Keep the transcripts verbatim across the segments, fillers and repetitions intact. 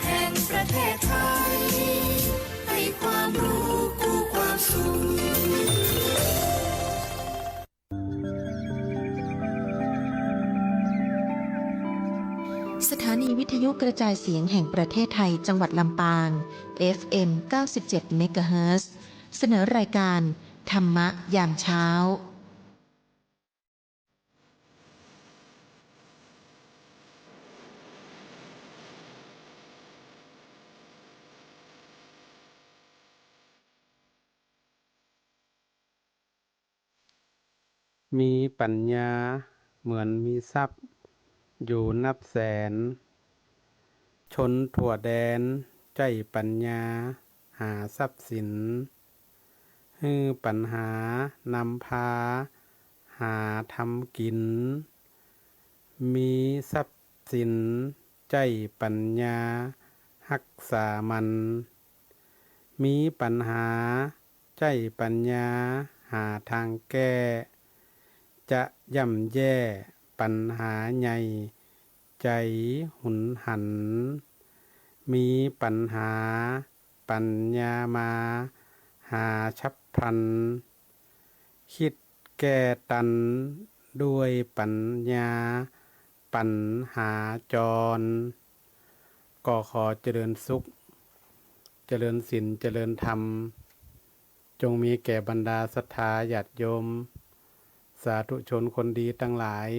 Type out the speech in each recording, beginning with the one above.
แห่งประเทศไทย ให้ความรู้กู้ความสุข สถานีวิทยุกระจายเสียงแห่งประเทศไทย จังหวัดลำปาง เอฟเอ็ม เก้าสิบเจ็ด เมกะเฮิรตซ์ เสนอรายการธรรมะยามเช้า มีปั๋ญญาเหมือนมีทรัพย์อยู่นับแสน ชนทั่วแดนใจ๊ปั๋ญญาหาทรัพย์สิน หื้อปั๋ญหานำพาหาทำกิ๋น มีทรัพย์สินใจ๊ปั๋ญญาฮักษามัน มีปั๋ญหาใจ๊ปั๋ญญาหาตางแก้ จะย่ำแย่ปั๋ญหาใหญ่ใจ๋หุนหัน มีปั๋ญหาปั๋ญญามาหาฉับพลัน คิดแก้ตันด้วยปั๋ญญาปั๋ญหาจร ก็ขอเจริญสุข เจริญศีล เจริญธรรม จงมีแก่บรรดาศรัทธาญาติโยม สาธุชนคนดีตังหลาย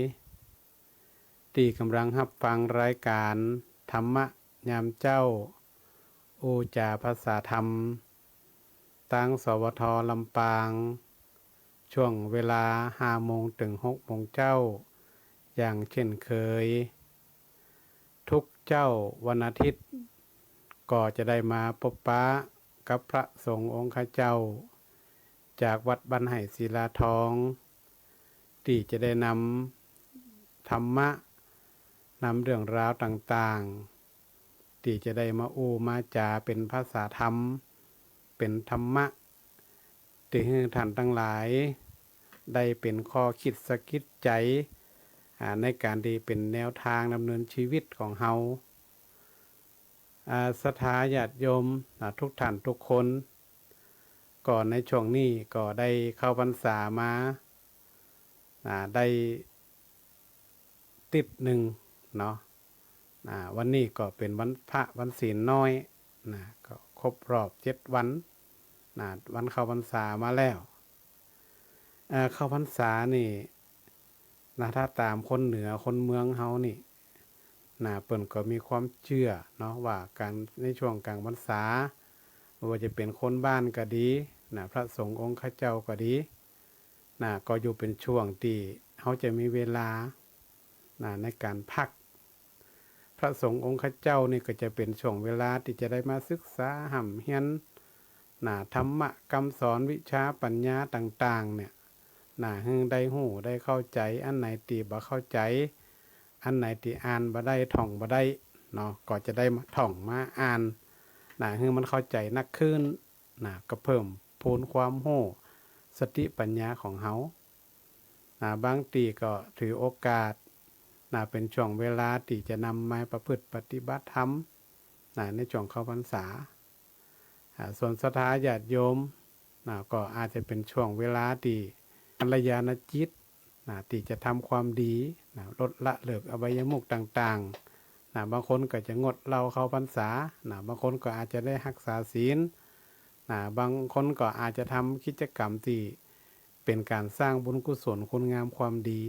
ตี้ก่ำลังฮับฟังรายก๋านธรรมะยามเจ๊า อู้จ๋าภาษาธรรม ตาง สวท ลำปาง ช่วงเวลาห้าโมงเถิงหกโมงเจ๊า อย่างเช่นเคย ทุกเจ๊าวันอาทิตย์ ก็จะได้มาปบปะกับพระสงฆ์องค์ข้าเจ้า จากวัดบ้านไฮ่ศิลาทอง ตี้จะได้นำธรรมะ นำเรื่องราวต่างๆ ตี้จะได้มาอู้มาจ๋าเป๋นภาษาธรรม เป๋นธรรมะ ตี้หื้อต้านตังหลาย ได้เป๋นข้อคิดสะกิดใจ๋ อ่า ในก๋านตี้เป๋นแนวตางดำเนินจีวิตของเฮา อ่า ศรัทธาญาติโยม อ่า ทุกต้านทุกคน ก็ในช่วงนี้ก็ได้เข้าพรรษามา อ่า ได้ ติ๊ดนึ่งเนาะ อ่า วันนี้ก็เป๋นวันพระวันศีลน้อยนะ ก็ครบรอบเจ็ดวันนะ วันเข้าพรรษามาแล้ว อ่า เข้าพรรษานี่นะ ถ้าต๋ามคนเหนือคนเมืองเฮานี่นะ เปิ้นก็มีความเจื้อเนาะ ว่าก๋านในช่วงก๋างพรรษา บ่ว่าจะเป๋นคนบ้านก็ดีนะ พระสงฆ์องค์ข้าเจ้าก็ดี นะ ก็อยู่เป๋นช่วงตี้เฮาจะมีเวลา นะ ในก๋านพัก พระสงฆ์องค์ข้าเจ้านี่ก็จะเป๋นช่วงเวลาตี้จะได้มาศึกษาฮ่ำเฮียน นะ ธรรมะกำสอนวิชาปั๋ญญาต่างๆ เนี่ย นะ หื้อได้ฮู้ได้เข้าใจ๋ อันไหนตี้บ่เข้าใจ๋ อันไหนตี้อ่านบ่ได้ ท่องบ่ได้เนาะ ก็จะได้มาท่องมาอ่าน นะ หื้อมันเข้าใจ๋นักขึ้น นะ ก็เพิ่มพูนความฮู้ สติปั๋ญญาของเฮา นะ บางตี้ก็ถือโอกาส นะ เป๋นช่วงเวลาตี้จะนำมาประพฤติปฏิบัติธรรม นะ ในช่วงเข้าพรรษา อ่า ส่วนศรัทธาญาติโยม นะ ก็อาจจะเป๋นช่วงเวลาตี้กัลยาณจิต นะ ตี้จะทำความดี นะ ลดละเลิกอบายมุขต่างๆ นะ บางคนก็จะงดเหล้าเข้าพรรษา นะ บางคนก็อาจจะได้ฮักษาศีล นะ บางคนก็อาจจะทำกิจกรรมตี้เป๋นก๋านสร้างบุญกุศลคุณงามความดี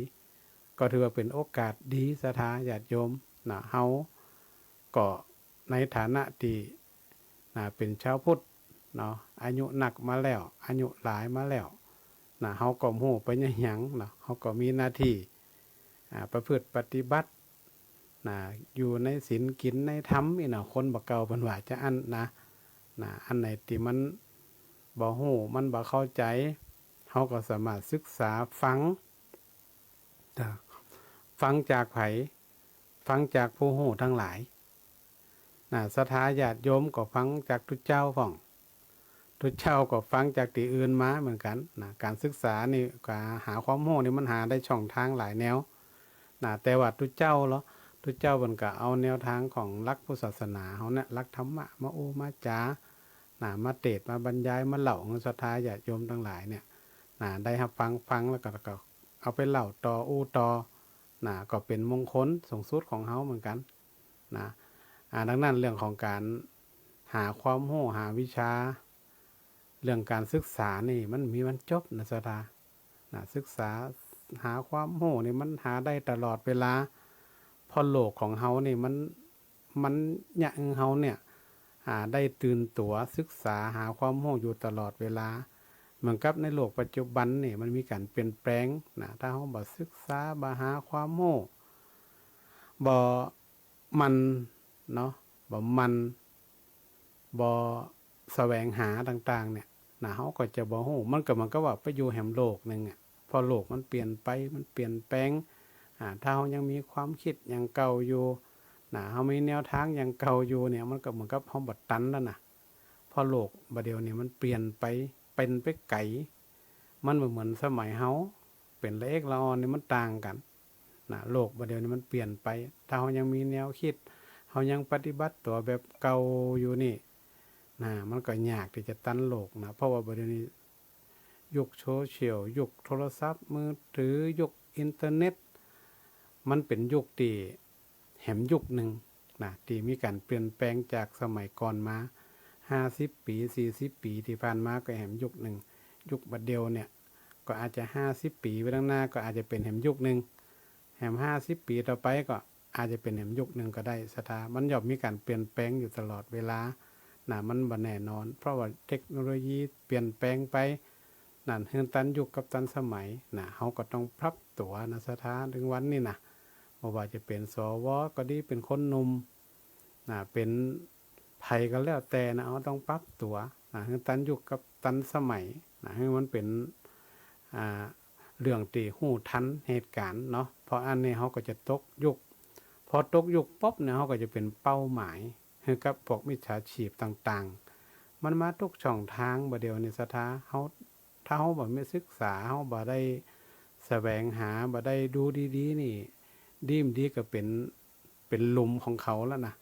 ก็ถือว่าเป๋นโอกาสดี ศรัทธาญาติโยม นะ เฮาก็ในฐานะตี้ นะ เป๋นชาวพุทธเนาะ อายุนักมาแล้ว อายุหลายมาแล้ว นะ เฮาก็ฮู้ไปยังหยังเนาะ เฮาก็มีหน้าตี้ อ่า ประพฤติปฏิบัติ นะ อยู่ในศีลกิ๋นในธรรมนี่เนาะ คนบ่าเก่าเปิ้นว่าจาอั้นนะ นะ อันไหนตี้มันบ่ฮู้ มันบ่เข้าใจ๋ เฮาก็สามารถศึกษาฟัง จ้ะ ฟังจากใผ ฟังจากผู้ฮู้ตังหลาย นะ ศรัทธาญาติโยมก็ฟังจากตุ๊เจ้าพ่อง ตุ๊เจ้าก็ฟังจากตี้อื่นมาเหมือนกั๋น นะ ก๋านศึกษานี่ ก๋านหาความฮู้นี่มันหาได้ช่องตางหลายแนว นะ แต่ว่าตุ๊เจ้าเหรอ ตุ๊เจ้าเปิ้นก็เอาแนวตางของหลักพุทธศาสนาเฮาเนี่ย หลักธรรมะ มาอู้มาจ๋า นะ มาเตสน์ มาบรรยาย มาเล่าหื้อศรัทธาญาติโยมตังหลายเนี่ย นะ ได้ฮับฟัง ฟังแล้วก็ ก็เอาไปเล่าต่อ อู้ต่อ นะ ก็เป๋นมงคลสูงสุดของเฮาเหมือนกั๋น นะ อ่า ดังนั้นเรื่องของก๋านหาความฮู้ หาวิชา เรื่องก๋านศึกษานี่มันบ่มีวันจบนะศรัทธา นะ ศึกษาหาความฮู้นี่มันหาได้ตลอดเวลา เพราะโลกของเฮานี่มัน มันเยียะหื้อเฮาเนี่ย อ่า ได้ตื่นตั๋วศึกษาหาความฮู้อยู่ตลอดเวลา เหมือนกับในโลกปัจจุบันนี่มันมีก๋านเปลี่ยนแปลงนะ ถ้าเฮาบ่ศึกษา บ่หาความฮู้ บ่หมั่นเนาะ บ่หมั่น บ่แสวงหาต่างๆ เนี่ย นะ เฮาก็จะบ่ฮู้ มันก็เหมือนกับว่าไปอยู่แหมโลกนึ่งอะ เพราะโลกมันเปลี่ยนไป มันเปลี่ยนแปลง อ่า ถ้าเฮายังมีความกึ๊ดอย่างเก่าอยู่ นะ เฮามีแนวตางอย่างเก่าอยู่เนี่ย มันก็เหมือนกับเฮาบ่ตันแล้วนะ เพราะโลกบ่าเดี่ยวนี้มันเปลี่ยนไป เป๋นไปไก๋ มันบ่เหมือนสมัยเฮา เป๋นละเอกละอ่อนนี่มันต่างกั๋น นะ โลกบ่าเดี่ยวนี้มันเปลี่ยนไป ถ้าเฮายังมีแนวกึ๊ด เฮายังปฏิบัติตั๋วแบบเก่าอยู่นี่ นะ มันก็ยากตี้จะตันโลกนะ เพราะว่าบ่าเดี่ยวนี้ยุคโซเชียล ยุคโทรศัพท์มือถือ ยุคอินเทอร์เน็ต มันเป๋นยุคตี้แหมยุคนึ่งนะ ตี้มีก๋านเปลี่ยนแปลงจากสมัยก่อนมา ห้าสิบปี๋ สี่สิบปี๋ตี้ผ่านมาก็แหมยุคนึ่ง ยุคบ่าเดี่ยวเนี่ย ก็อาจจะห้าสิบปี๋ไปข้างหน้าก็อาจจะเป๋นแหมยุคนึ่ง แหมห้าสิบปี๋ต่อไปก็อาจจะเป๋นแหมยุคนึ่งก็ได้ศรัทธา มันย่อมมีก๋านเปลี่ยนแปลงอยู่ตลอดเวลานะ มันบ่แน่นอน เพราะว่าเทคโนโลยีเปลี่ยนแปลงไป นั่น หื้อตันยุคกับตันสมัยนะ เฮาก็ต้องปรับตั๋วนะศรัทธา เถิงวันนี้นะ บ่ว่าจะเป๋น สว ก็ดี เป๋นคนหนุ่มนะ เป๋นใผก็แล้วแต่นะ เฮาต้องปรับตั๋วนะ หื้อตันยุคกับตันสมัยนะ หื้อมันเป๋น อ่า เรื่องตี้ฮู้ตันเหตุก๋ารณ์เนาะ เพราะอันนี้เฮาก็จะตกยุค พอตกยุคปุ๊บเนี่ย เฮาก็จะเป๋นเป้าหมายหื้อกับพวกมิจฉาชีพต่างๆ มันมาทุกช่องตาง บ่าเดี่ยวนี้ศรัทธา เฮา ถ้าเฮาบ่มีศึกษา เฮาบ่ได้แสวงหา บ่ได้ดูดีๆ นี่ ดีบ่ดีก็เป๋น เป๋นหลุมของเขาแล้วนะ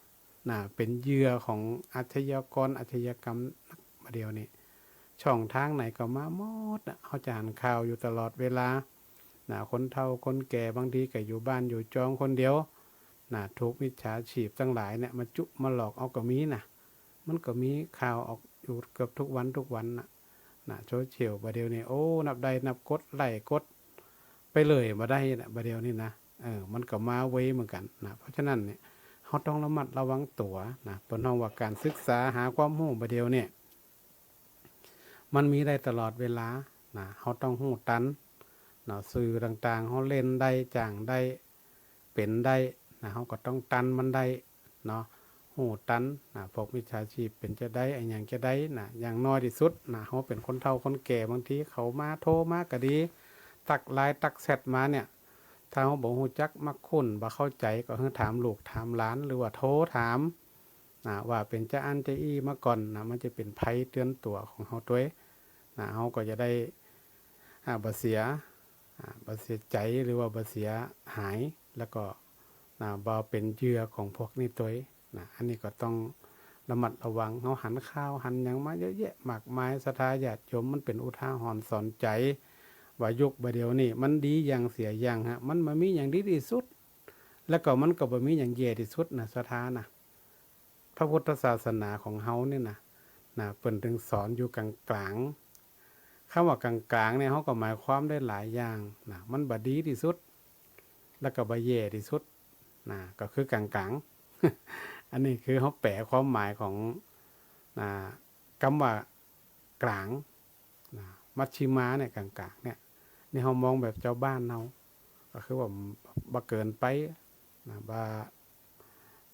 นะ เป๋นเหยื่อของอาชญากร อาชญากรรมนัก บ่าเดี่ยวนี้ ช่องตางไหนก็มาหมดนะ เฮาจะหันข่าวอยู่ตลอดเวลานะ คนเฒ่าคนแก่บางทีก็อยู่บ้านอยู่จองคนเดียวนะ ถูกมิจฉาชีพตังหลายเนี่ยมาจุมาหลอกเอาก็มีนะ มันก็มีข่าวออกอยู่เกือบทุกวันทุกวันนะ นะ โซเชียลบ่าเดี่ยวนี้ โอ้ นับได้นับกดไลก์กดไปเลยบ่ได้นะ บ่าเดี่ยวนี้นะ เออ มันก็มาไวเหมือนกั๋นนะ เพราะฉะนั้นเนี่ย เฮาต้องระมัดระวังตั๋วนะ เปิ้นฮ้องว่าก๋านศึกษาหาความฮู้บ่าเดี่ยวเนี่ย มันมีได้ตลอดเวลานะ เฮาต้องฮู้ตันเนาะ สื่อต่างๆ เฮาเล่นได้ จ้างได้ เป๋นได้นะ เฮาก็ต้องตันมันได้เนาะ ฮู้ตันนะ พวกมิจฉาชีพเป๋นจาใด อะหยังจาใดนะ อย่างน้อยตี้สุดนะ เฮาเป๋นคนเฒ่าคนแก่ บางทีเขามาโทรมาก็ดี ตั๊กไลน์ตั๊กแชทมาเนี่ย ถ้าเฮาบ่ฮู้จักมักคุ้น บ่เข้าใจ๋ ก็หื้อถามลูกถามหลาน หรือว่าโทรถามนะ ว่าเป๋นจาอั้นจาอี้มาก่อนนะ มันจะเป๋นภัยเตือนตั๋วของเฮาตวยนะ เฮาก็จะได้ อ่า บ่เสีย อ่า บ่เสียใจ๋ หรือว่าบ่เสียหาย แล้วก็ อ่า บ่เป๋นเหยื่อของพวกนี้ตวยนะ อันนี้ก็ต้องระมัดระวัง เฮาหันข่าวหันหยังมาเยอะแยะมากมาย ศรัทธาญาติโยม มันเป๋นอุทาหรณ์สอนใจ๋ ว่ายุคบ่าเดี่ยวนี้มันดีอย่างเสียอย่างฮะ มันบ่มีหยังดีตี้สุด แล้วก็มันก็บ่มีหยังแย่ตี้สุดนะ ศรัทธานะ พระพุทธศาสนาของเฮาเนี่ยนะ นะ เปิ้นเถิงสอนอยู่ก๋างๆ กำว่ากลางๆ เนี่ย เฮาก็หมายความได้หลายอย่างนะ มันบ่ดีตี้สุด แล้วก็บ่แย่ตี้สุดนะ ก็คือกลางๆ อันนี้คือเฮาแปลความหมายของ นะ กำว่ากลางนะ มัชฌิมาเนี่ย กลางๆ เนี่ย นี่เฮามองแบบจาวบ้านเฮา ก็คือว่าบ่เกินไปนะ บ่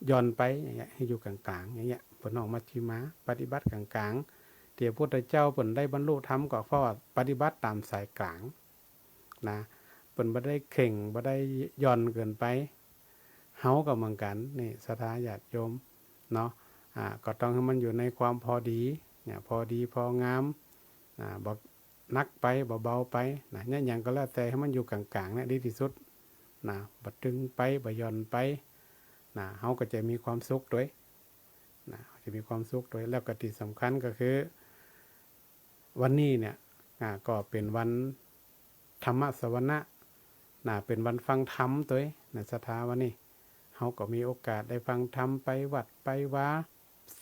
หย่อนไปอย่างเงี้ย หื้ออยู่กลางๆ อย่างเงี้ย เปิ้นฮ้องมัชฌิมา ปฏิบัติกลางๆ ตี้พระพุทธเจ้าเปิ้นได้บรรลุธรรมก็เพราะว่าปฏิบัติต๋ามสายกลางนะ เปิ้นบ่ได้เคร่ง บ่ได้หย่อนเกินไป เฮาก็เหมือนกั๋นนี่ ศรัทธาญาติโยมเนาะ อ่า ก็ต้องหื้อมันอยู่ในความพอดีเนี่ย พอดีพองาม อ่า บ่หนักไป บ่เบาไปนะ เนี่ย หยังก็แล้วแต่หื้อมันอยู่กลางๆ เนี่ยดีตี้สุดนะ บ่ตึงไป บ่หย่อนไป นะ เฮาก็จะมีความสุขตวย นะ จะมีความสุขตวย แล้วก็ตี้สำคัญก็คือ วันนี้เนี่ย อ่า ก็เป๋นวันธรรมสวนะ นะ เป๋นวันฟังธรรมตวย นะ ศรัทธา วันนี้ เฮาก็มีโอกาสได้ฟังธรรม ไปวัดไปวา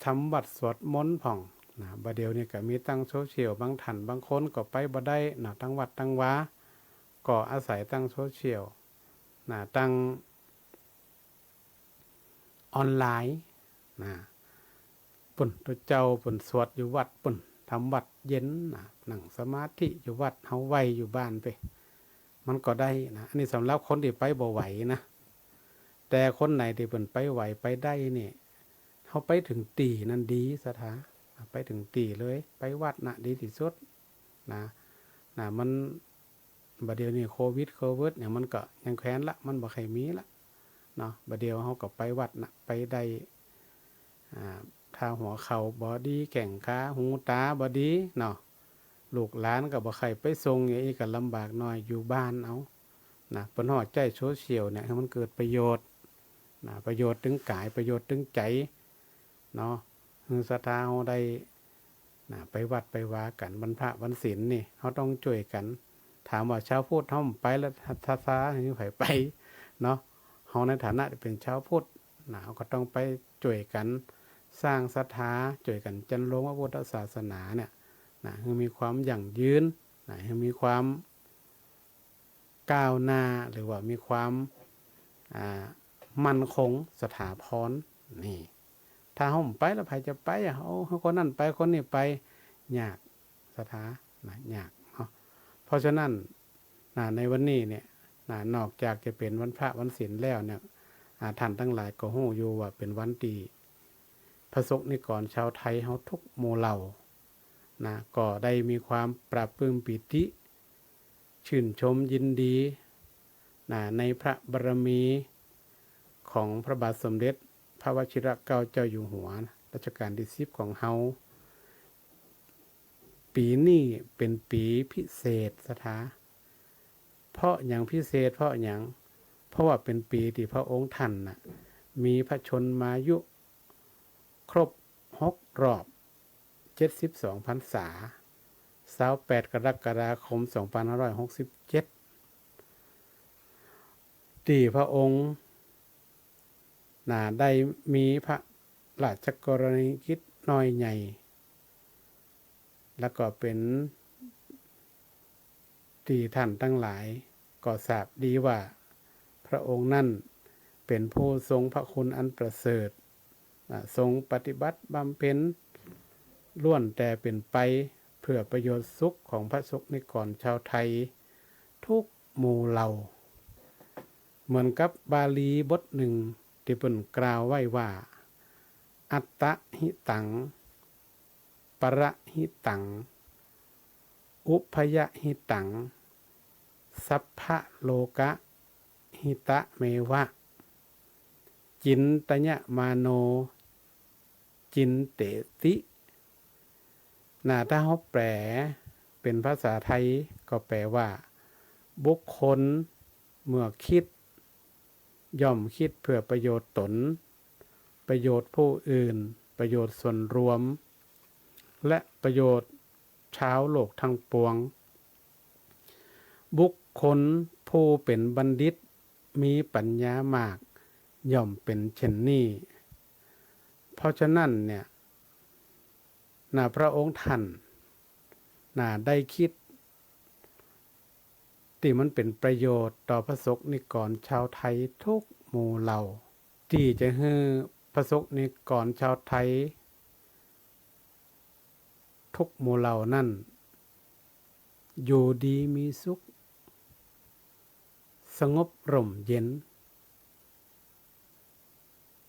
ทำวัตรสวดมนต์พ่อง นะ บ่าเดี่ยวนี้ก็มีตังโซเชียล บางท่านบางคนก็ไปบ่ได้นะ ตังวัดตังวา ก็อาศัยตังโซเชียล นะ ตัง ออนไลน์ นะ ปุ้น ตุ๊เจ้าปุ้นสวดอยู่วัดปุ้น ทำวัตรเย็น นะ นั่งสมาธิอยู่วัด เฮาไหว้อยู่บ้านไป มันก็ได้นะ อันนี้สำหรับคนตี้ไปบ่ไหวนะ แต่คนไหนตี้เปิ้นไปไหวไปได้นี่ เฮาไปเถิงตี้นั้นดี ศรัทธา ไปเถิงตี้เลย ไปวัดน่ะดีตี้สุด นะ นะ มัน บ่าเดี่ยวนี้โควิด โควิดเนี่ย มันก็ยังแควนละ มันบ่ใค่มีละเนาะ บ่าเดี่ยวเฮาก็ไปวัดน่ะ ไปได้ อ่า ถ้าหัวเข่าบ่ดี แข้งขา หูตาบ่ดีเนาะ ลูกหลานก็บ่ใค่ไปส่ง อย่างอี้ก็ลำบากหน่อย อยู่บ้านเอา นะ เปิ้นฮอดใจ๊โซเชียลเนี่ย หื้อมันเกิดประโยชน์ นะ ประโยชน์ตึงก๋าย ประโยชน์ตึงใจ๋ เนาะ หื้อศรัทธาเฮาได้ นะ ไปวัดไปวากั๋น วันพระวันศีลนี่ เฮาต้องจ้วยกั๋น ถามว่าชาวพุทธเฮาบ่ไปแล้ว ศรัทธาหื้อใผไป เนาะ เฮาในฐานะตี้เป๋นชาวพุทธ นะ เฮาก็ต้องไปจ้วยกั๋นสร้างศรัทธา จ้วยกั๋นจันโลงพระพุทธศาสนาเนี่ย นะ หื้อมีความยั่งยืน นะ หื้อมีความ ก้าวหน้า หรือว่ามีความ อ่า มั่นคง สถาพร นี่ ถ้าเฮาบ่ไปแล้วใผจะไปอะ เอา เอาคนนั้นไป คนนี้ไป ยาก ศรัทธา นะ ยากเนาะ เพราะฉะนั้น นะ ในวันนี้เนี่ย นะ นอกจากจะเป๋นวันพระวันศีลแล้วเนี่ย อ่า ท่านตังหลายก็ฮู้อยู่ว่าเป๋นวันตี้พระสงฆ์นิกรชาวไทยเฮาทุกหมู่เหล่า นะ ก็ได้มีความปลาบปลื้มปีติ ชื่นชมยินดี นะ ในพระบารมีของพระบาทสมเด็จพระวชิรเกล้าเจ้าอยู่หัว รัชกาลตี้สิบของเฮา ปี๋นี้เป๋นปี๋พิเศษ ศรัทธา เพราะหยังพิเศษ เพราะหยัง เพราะว่าเป๋นปี๋ตี้พระองค์ท่านน่ะ มีพระชนมายุ ครบหกรอบ เจ็ดสิบสองพรรษา ซาวแปดกรกฎาคม สองพันห้าร้อยหกสิบเจ็ด ตี้พระองค์ นะ ได้มีพระราชกรณียกิจน้อยใหญ่ แล้วก็เป๋น ตี้ท่านตังหลายก็ทราบดีว่า พระองค์นั้นเป๋นผู้ทรงพระคุณอันประเสริฐ อ่า ทรงปฏิบัติบำเพ็ญ ล้วนแต่เป๋นไปเพื่อประโยชน์สุขของพระสงฆ์นิกรชาวไทยทุกหมู่เหล่า เหมือนกับบาลีบทนึ่งตี้เปิ้นกล่าวไว้ว่า อัตตหิตัง ปรหิตัง อุพยหิตัง สัพพะโลกะหิตะเมวะ จินตยมาโน จินเตติ นะ ถ้าเฮาแปลเป๋นภาษาไทยก็แปลว่า บุคคลเมื่อคิด ย่อมคิดเพื่อประโยชน์ตน ประโยชน์ผู้อื่น ประโยชน์ส่วนรวม และประโยชน์ชาวโลกทั้งปวง บุคคลผู้เป๋นบัณฑิต มีปัญญามาก ย่อมเป๋นเช่นนี้ เพราะฉะนั้นเนี่ย นะ พระองค์ท่าน นะ ได้คิด ตี้มันเป๋นประโยชน์ต่อพระสงฆ์นิกรชาวไทยทุกหมู่เหล่า ตี้จะหื้อพระสงฆ์นิกรชาวไทยทุกหมู่เหล่านั้น อยู่ดีมีสุข สงบร่มเย็น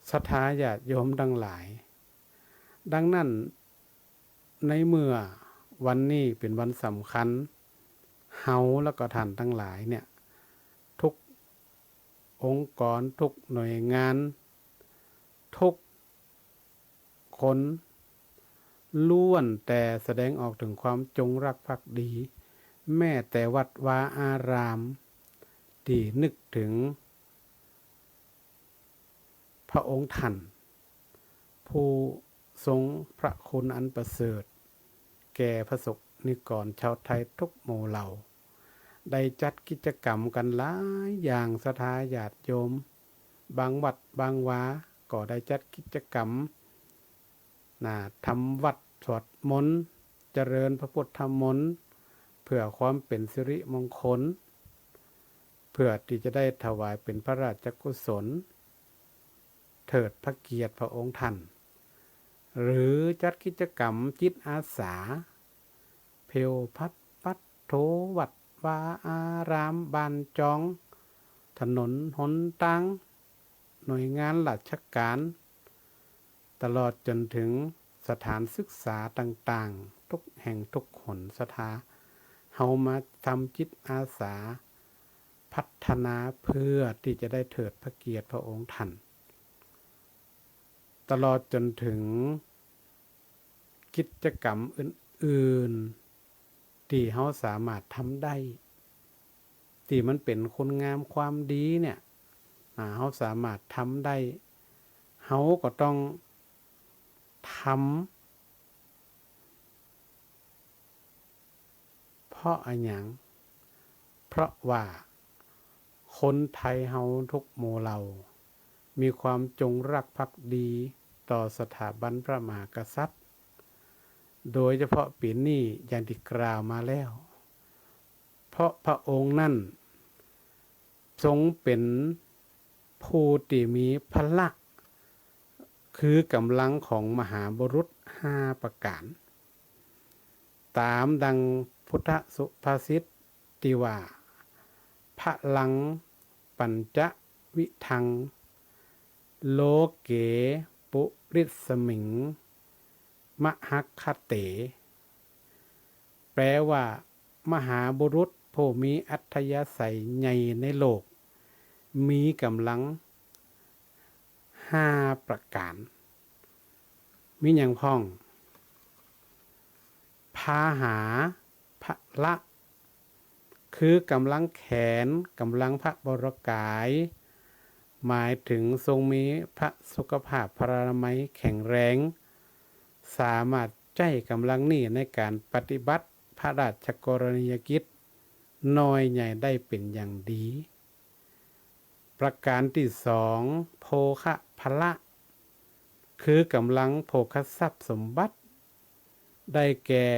ศรัทธาญาติโยมตังหลาย ดังนั้น ในเมื่อวันนี้เป๋นวันสำคัญ เฮาแล้วก็ท่านตังหลายเนี่ย ทุกองค์กร ทุกหน่วยงาน ทุกคน ล้วนแต่แสดงออกเถิงความจงรักภักดี แม้แต่วัดวาอาราม ตี้นึกเถิง พ พระองค์ท่าน ผู้ทรงพระคุณอันประเสริฐ แก่พระสงฆ์นิกรชาวไทยทุกหมู่เหล่า ได้จัดกิจกรรมกั๋นหลายอย่าง ศรัทธาญาติโยม บางวัดบางวาก็ได้จัดกิจกรรม นะ ทำวัตรสวดมนต์ เจริญพระพุทธมนต์ เพื่อความเป๋นสิริมงคล เพื่อตี้จะได้ถวายเป๋นพระราชกุศล เทิดพระเกียรติพระองค์ท่าน หรือจัดกิจกรรมจิตอาสา เพลผัดปัดถูวัดวาอาราม บ้านจอง ถนนหนตาง หน่วยงานราชก๋าน ตลอดจ๋นเถิงสถานศึกษาต่างๆ ทุกแห่งทุกหน ศรัทธา เฮามาทำจิตอาสา พัฒนาเพื่อตี้จะได้เทิดพระเกียรติพระองค์ท่าน ตลอดจ๋นเถิงกิจกรรมอื่นๆ ตี้เฮาสามารถทำได้ ตี้มันเป๋นคุณงามความดีเนี่ย อ่า เฮาสามารถทำได้ เฮาก็ต้องทำ เพราะอะหยัง เพราะว่าคนไทยเฮาทุกหมู่เหล่า มีความจงรักภักดีต่อสถาบันพระมหากษัตริย์ โดยเฉพาะปี๋นี้อย่างตี้กล่าวมาแล้ว เพราะพระองค์นั้นทรงเป๋นผู้ตี้มีพละ คือก๋ำลังของมหาบุรุษห้าประก๋าน ต๋ามดังพุทธสุภาษิตตี้ว่า พลังปัญจวิทัง โลเกปุริสมิง มหักขเต แปลว่า มหาบุรุษผู้มีอัธยาศัยใหญ่ในโลก มีก๋ำลังห้าประก๋าน มีหยังพ่อง พาหาพละ คือก๋ำลังแขน ก๋ำลังพระวรกาย หมายเถิงทรงมีพระสุขภาพพลานามัยแข็งแรง สามารถใจ๊ก๋ำลังนี้ในก๋านปฏิบัติพระราชกรณียกิจน้อยใหญ่ได้เป๋นอย่างดี ประก๋านตี้สอง โภคพละ คือก๋ำลังโภคทรัพย์สมบัติ ได้แก่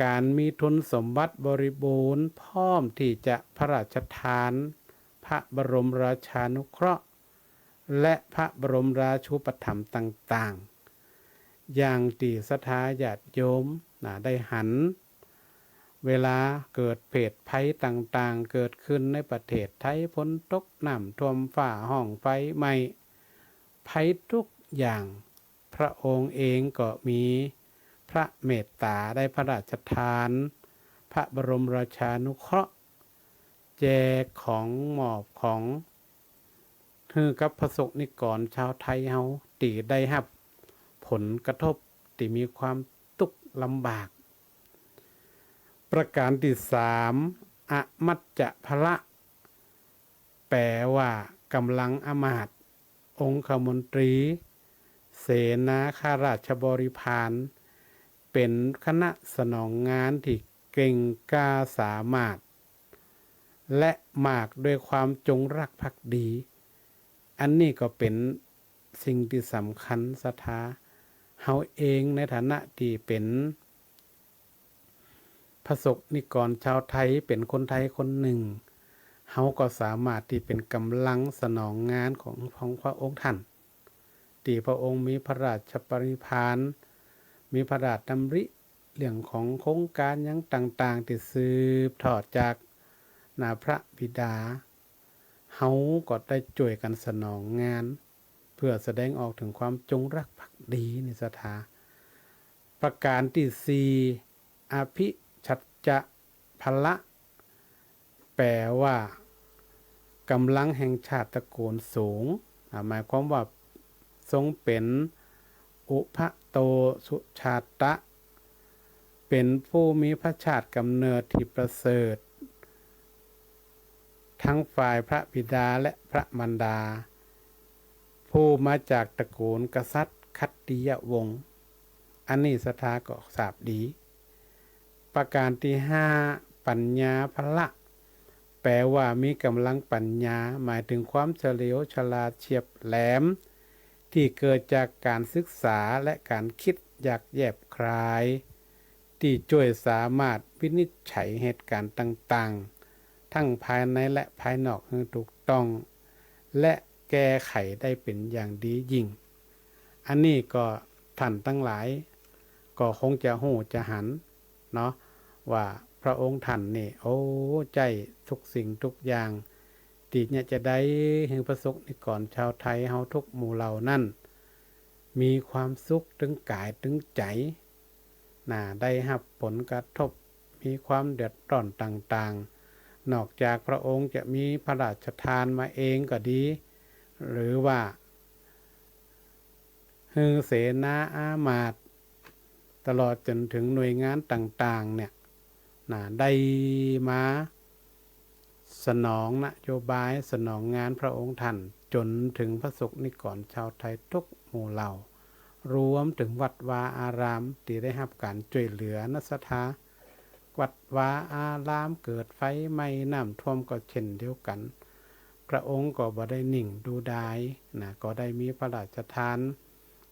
ก๋านมีทุนสมบัติบริบูรณ์ พร้อมตี้จะพระราชทาน พระบรมราชานุเคราะห์ และพระบรมราชูปถัมภ์ต่างๆ อย่างตี้ศรัทธาญาติโยม นะ ได้หัน เวลาเกิดเพศภัยต่างๆ เกิดขึ้นในประเทศไทย ฝนตก น้ำท่วม ฟ้าฮ้อง ไฟไหม้ ภัยทุกอย่าง พระองค์เองก็มีพระเมตต๋าได้พระราชทาน พระบรมราชานุเคราะห์ แจกของ มอบของ หื้อกับพระสงฆ์นิกรชาวไทยเฮา ตี้ได้ฮับผลกระทบ ตี้มีความตุ๊กข์ลำบาก ประก๋านตี้สาม อมัจจพละ แปลว่าก๋ำลังอำมาตย์ องคมนตรี เสนาข้าราชบริพาร เป๋นคณะสนองงานตี้เก่งกล้าสามารถ และมากด้วยความจงรักภักดี อันนี้ก็เป๋นสิ่งตี้สำคัญ ศรัทธา เฮาเองในฐานะตี้เป๋น พระสงฆ์นิกรชาวไทย เป๋นคนไทยคนนึ่ง เฮาก็สามารถตี้เป๋นก๋ำลังสนองงานของ ของพระองค์ท่าน ตี้พระองค์มีพระราชปรินิพพาน มีพระราชดำริเรื่องของโครงก๋านหยังต่างๆ ตี้สืบทอดจาก นะ พระบิดา เฮาก็ได้จ้วยกั๋นสนองงาน เพื่อแสดงออกเถิงความจงรักภักดีนี่ ศรัทธา ประก๋านตี้สี่ อภิชัจจพละ แปลว่าก๋ำลังแห่งชาติตระกูลสูง อ่า หมายความว่าทรงเป๋นอุพะโตสุชาตะ เป๋นผู้มีพระชาติก๋ำเนิดตี้ประเสริฐ ทั้งฝ่ายพระบิดาและพระมารดา ผู้มาจากตระกูลกษัตริย์ขัตติยวงศ์ อันนี้ศรัทธาก็ทราบดี ประการตี้ห้า ปัญญาพละ แปลว่ามีก๋ำลังปัญญา หมายถึงความเฉลียวฉลาดเฉียบแหลม ตี้เกิดจากก๋านศึกษาและก๋านคิดอย่างแยบคาย ตี้จ้วยสามารถวินิจฉัยเหตุก๋ารณ์ต่างๆ ตึงภายในและภายนอกหื้อถูกต้อง และแก้ไขได้เป๋นอย่างดียิ่ง อันนี้ก็ต้านตังหลายก็คงจะฮู้จะหันเนาะ ว่าพระองค์ต้านนี่ โอ้ ใจ๊กู้สิ่งกู้อย่าง ตี้เยียะจะได้หื้อพระสงฆ์นิกรชาวไทยเฮากู้หมู่เหล่านั้น มีความสุขตึงก๋ายตึงใจ๋ น่าได้ฮับผลกระทบ มีความเดือดร้อนต่างๆ นอกจากพระองค์จะมีพระราชทานมาเองก็ดี หรือว่า หื้อเสนาอามาตย์ ตลอดจ๋นเถิงหน่วยงานต่างๆ เนี่ย น่าได้มา สนองนโยบาย สนองงานพระองค์ต้าน จ๋นเถิงพระสงฆ์นิกรชาวไทยกู้หมู่เหล่า รวมเถิงวัดวาอารามตี้ได้ฮับก๋านจ้วยเหลือนะศรัทธา วัดวาอารามเกิดไฟไหม้น้ำท่วมก็เช่นเดียวกั๋น พระองค์ก็บ่ได้นิ่งดูดายนะ ก็ได้มีพระราชทาน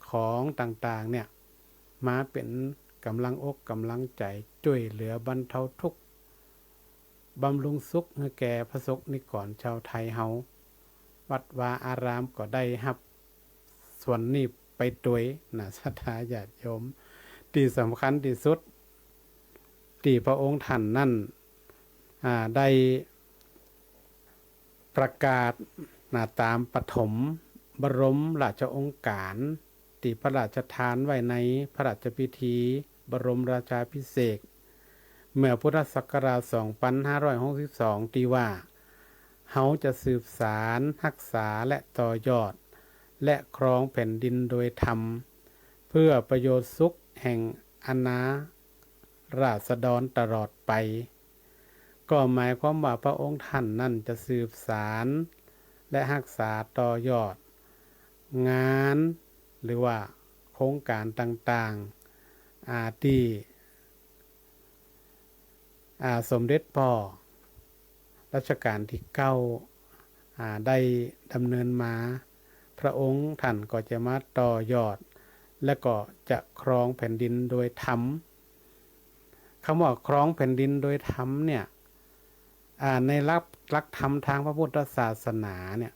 ของต่างๆ เนี่ย มาเป๋นก๋ำลังอกก๋ำลังใจ๋ จ้วยเหลือบรรเทาทุกข์ บำรุงสุขหื้อแก่พระสงฆ์นิกรชาวไทยเฮา วัดวาอารามก็ได้ฮับส่วนนี้ไปตวยนะศรัทธาญาติโยม ตี้สำคัญตี้สุด ตี้พระองค์ต้านนั้น อ่า ได้ประกาศนะ ต๋ามปฐมบรมราชโองการ ตี้พระราชทานไว้ในพระราชพิธีบรมราชาภิเษก เมื่อพุทธศักราช สองปันห้าร้อยหกสิบสอง ตี้ว่า เฮาจะสืบสานฮักษาและต่อยอด และครองแผ่นดินโดยธรรม เพื่อประโยชน์สุขแห่งอาณาราษฎรตลอดไป ก็หมายความว่าพระองค์ต้านนั้นจะสืบสาน และฮักษาต่อยอด งาน หรือว่าโครงก๋านต่างๆ อ่า ตี้ อ่า สมเด็จพ่อรัชกาลตี้เก้า อ่า ได้ดำเนินมา พระองค์ต้านก็จะมาต่อยอด และก็จะครองแผ่นดินโดยธรรม กำว่าครองแผ่นดินโดยธรรมเนี่ย อ่า ในหลัก หลักธรรมตางพระพุทธศาสนาเนี่ย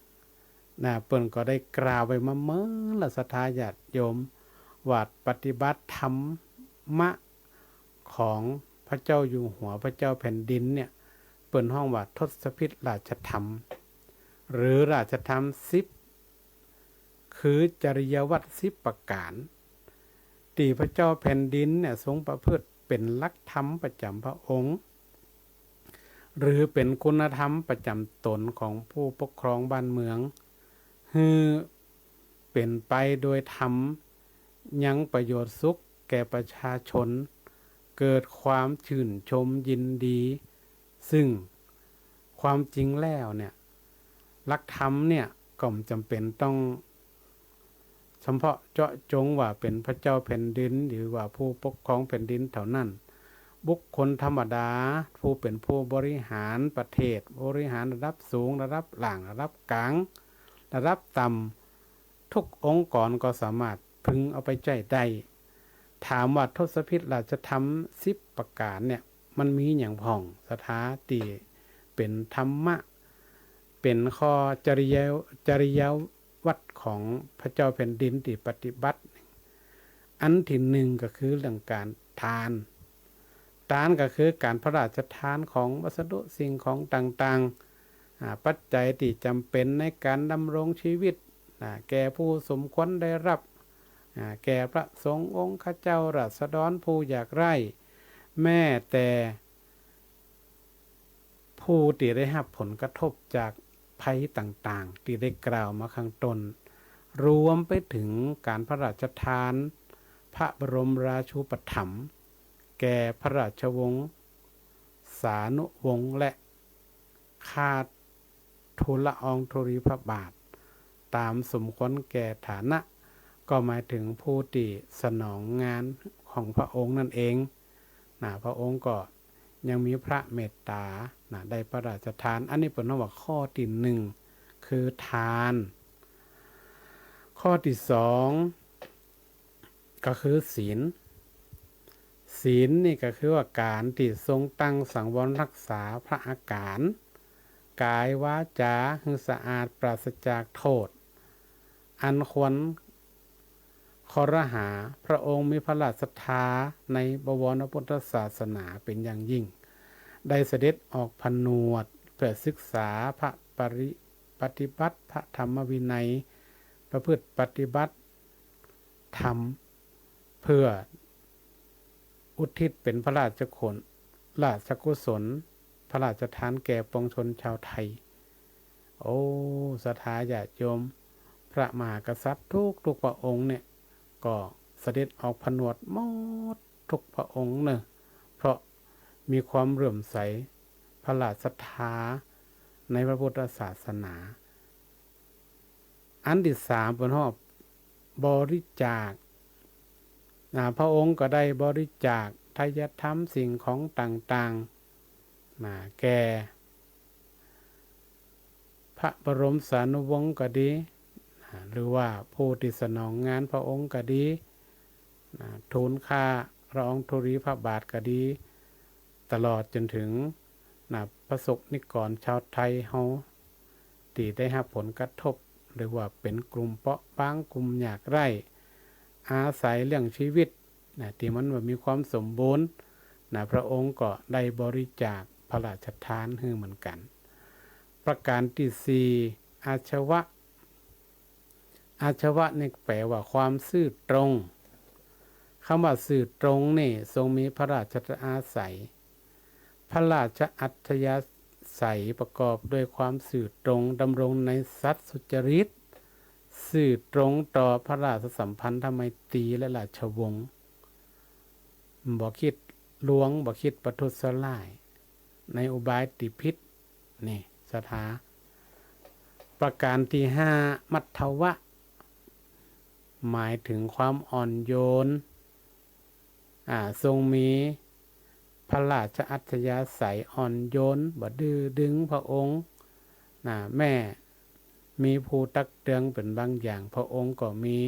นะ เปิ้นก็ได้กล่าวไว้มาเมินละศรัทธาญาติโยม ว่าปฏิบัติธรรมะของพระเจ้าอยู่หัวพระเจ้าแผ่นดินเนี่ย เปิ้นฮ้องว่าทศพิธราชธรรม หรือราชธรรมสิบ คือจริยวัตรสิบประก๋าน ตี้พระเจ้าแผ่นดินเนี่ยทรงประพฤติเป๋นหลักธรรมประจ๋ำพระองค์ หรือเป๋นคุณธรรมประจ๋ำต๋นของผู้ปกครองบ้านเมือง หื้อเป๋นไปโดยธรรม ยังประโยชน์สุขแก่ประชาชน เกิดความชื่นชมยินดี ซึ่งความจริงแล้วเนี่ย หลักธรรมเนี่ยก็บ่จ๋ำเป๋นต้องเฉพาะเจาะจงว่าเป๋นพระเจ้าแผ่นดิน หรือว่าผู้ปกครองแผ่นดินเต้านั้น บุคคลธรรมดา ผู้เป๋นผู้บริหารประเทศ บริหารระดับสูง ระดับล่าง ระดับก๋าง ระดับต่ำ กู้องค์กรก็สามารถพึงเอาไปใจ๊ได้ ถามว่าทศพิธราชธรรมสิบประก๋านเนี่ย มันมีหยังพ่อง ศรัทธา ตี้เป๋นธรรมะ เป๋นข้อจริยะ จริยวัตรของพระเจ้าแผ่นดินตี้ปฏิบัติ อันตี้นึ่งก็คือเรื่องก๋านทาน ทานก็คือก๋านพระราชทานของวัสดุสิ่งของต่างๆ อ่า ปัจจัยตี้จ๋ำเป๋นในก๋านดำรงชีวิต อ่า แก่ผู้สมควรได้ฮับ อ่า แก่พระสงฆ์องค์ข้าเจ้า ราษฎร ผู้ยากไร้ แม้แต่ผู้ตี้ได้ฮับผลกระทบจากภัยต่างๆ ตี้ได้กล่าวมาข้างต้น รวมไปเถิงก๋านพระราชทานพระบรมราชูปถัมภ์แก่พระราชวงศ์สานุวงศ์ และ ข้าทูลละอองธุลีพระบาท ต๋ามสมควรแก่ฐานะ ก็หมายถึงผู้ตี้สนองงานของพระองค์นั่นเอง นะ พระองค์ก็ยังมีพระเมตต๋า นะ ได้พระราชทาน อันนี้เปิ้นว่าข้อตี้หนึ่ง คือทาน ข้อตี้สอง ก็คือศีล ศีลนี่ก็คือว่าก๋านตี้ทรงตั้งสังวรรักษาพระอาก๋าร ก๋ายวาจ๋าหื้อสะอาดปราศจากโต้ษ อันควรคอรหา พระองค์มีพระราชศรัทธาในบวรพุทธศาสนาเป๋นอย่างยิ่ง ได้เสด็จออกผนวดเพื่อศึกษาพระปริ ปฏิบัติพระธรรมวินัย ประพฤติปฏิบัติธรรม เพื่ออุทิศเป๋นพระราชกุศล ราชกุศล พระราชทานแก่ปวงชนชาวไทย โอ้ ศรัทธาญาติโยม พระมหากษัตริย์ทุกๆ พระองค์เนี่ย ก็เสด็จออกผนวดหมดทุกพระองค์เนอะ เพราะมีความเลื่อมใสพระราชศรัทธาในพระพุทธศาสนา อันตี้สามเปิ้นว่าบริจาค นะ พระองค์ก็ได้บริจาคไทยธรรมสิ่งของต่างๆ นะ แก่พระบรมสานุวงศ์ก็ดี นะ หรือว่าผู้ตี้สนองงานพระองค์ก็ดี นะ ทูลข้าละอองธุลีพระบาทก็ดี ตลอดจ๋นถึง นะ ประสบนิกรชาวไทยเฮา ตี้ได้ฮับผลกระทบ หรือว่าเป๋นกลุ่มเปราะบาง กลุ่มยากไร้ อาศัยเลี้ยงชีวิต นะ ตี้มันบ่มีความสมบูรณ์ นะ พระองค์ก็ได้บริจาคพระราชทานหื้อเหมือนกั๋น ประก๋านตี้สี่ อาชวะ อาชวะนี่แปลว่าความซื่อตรง กำว่าซื่อตรงนี่ทรงมีพระราชอาศัย พระราชอัธยาศัยประกอบด้วยความซื่อตรง ดำรงในสัตย์สุจริต ซื่อตรงต่อพระราชสัมพันธไมตรีและราชวงศ์ บ่คิดลวง บ่คิดประทุษร้าย ในอุบายตี้ผิด นี่ ศรัทธา ประก๋านตี้ห้า มัทธวะ หมายถึงความอ่อนโยน อ่า ทรงมีพระราชอัธยาศัยอ่อนโยน บ่ดื้อดึงพระองค์ นะ แม้มีผู้ตักเตือนเป๋นบางอย่าง พระองค์ก็มี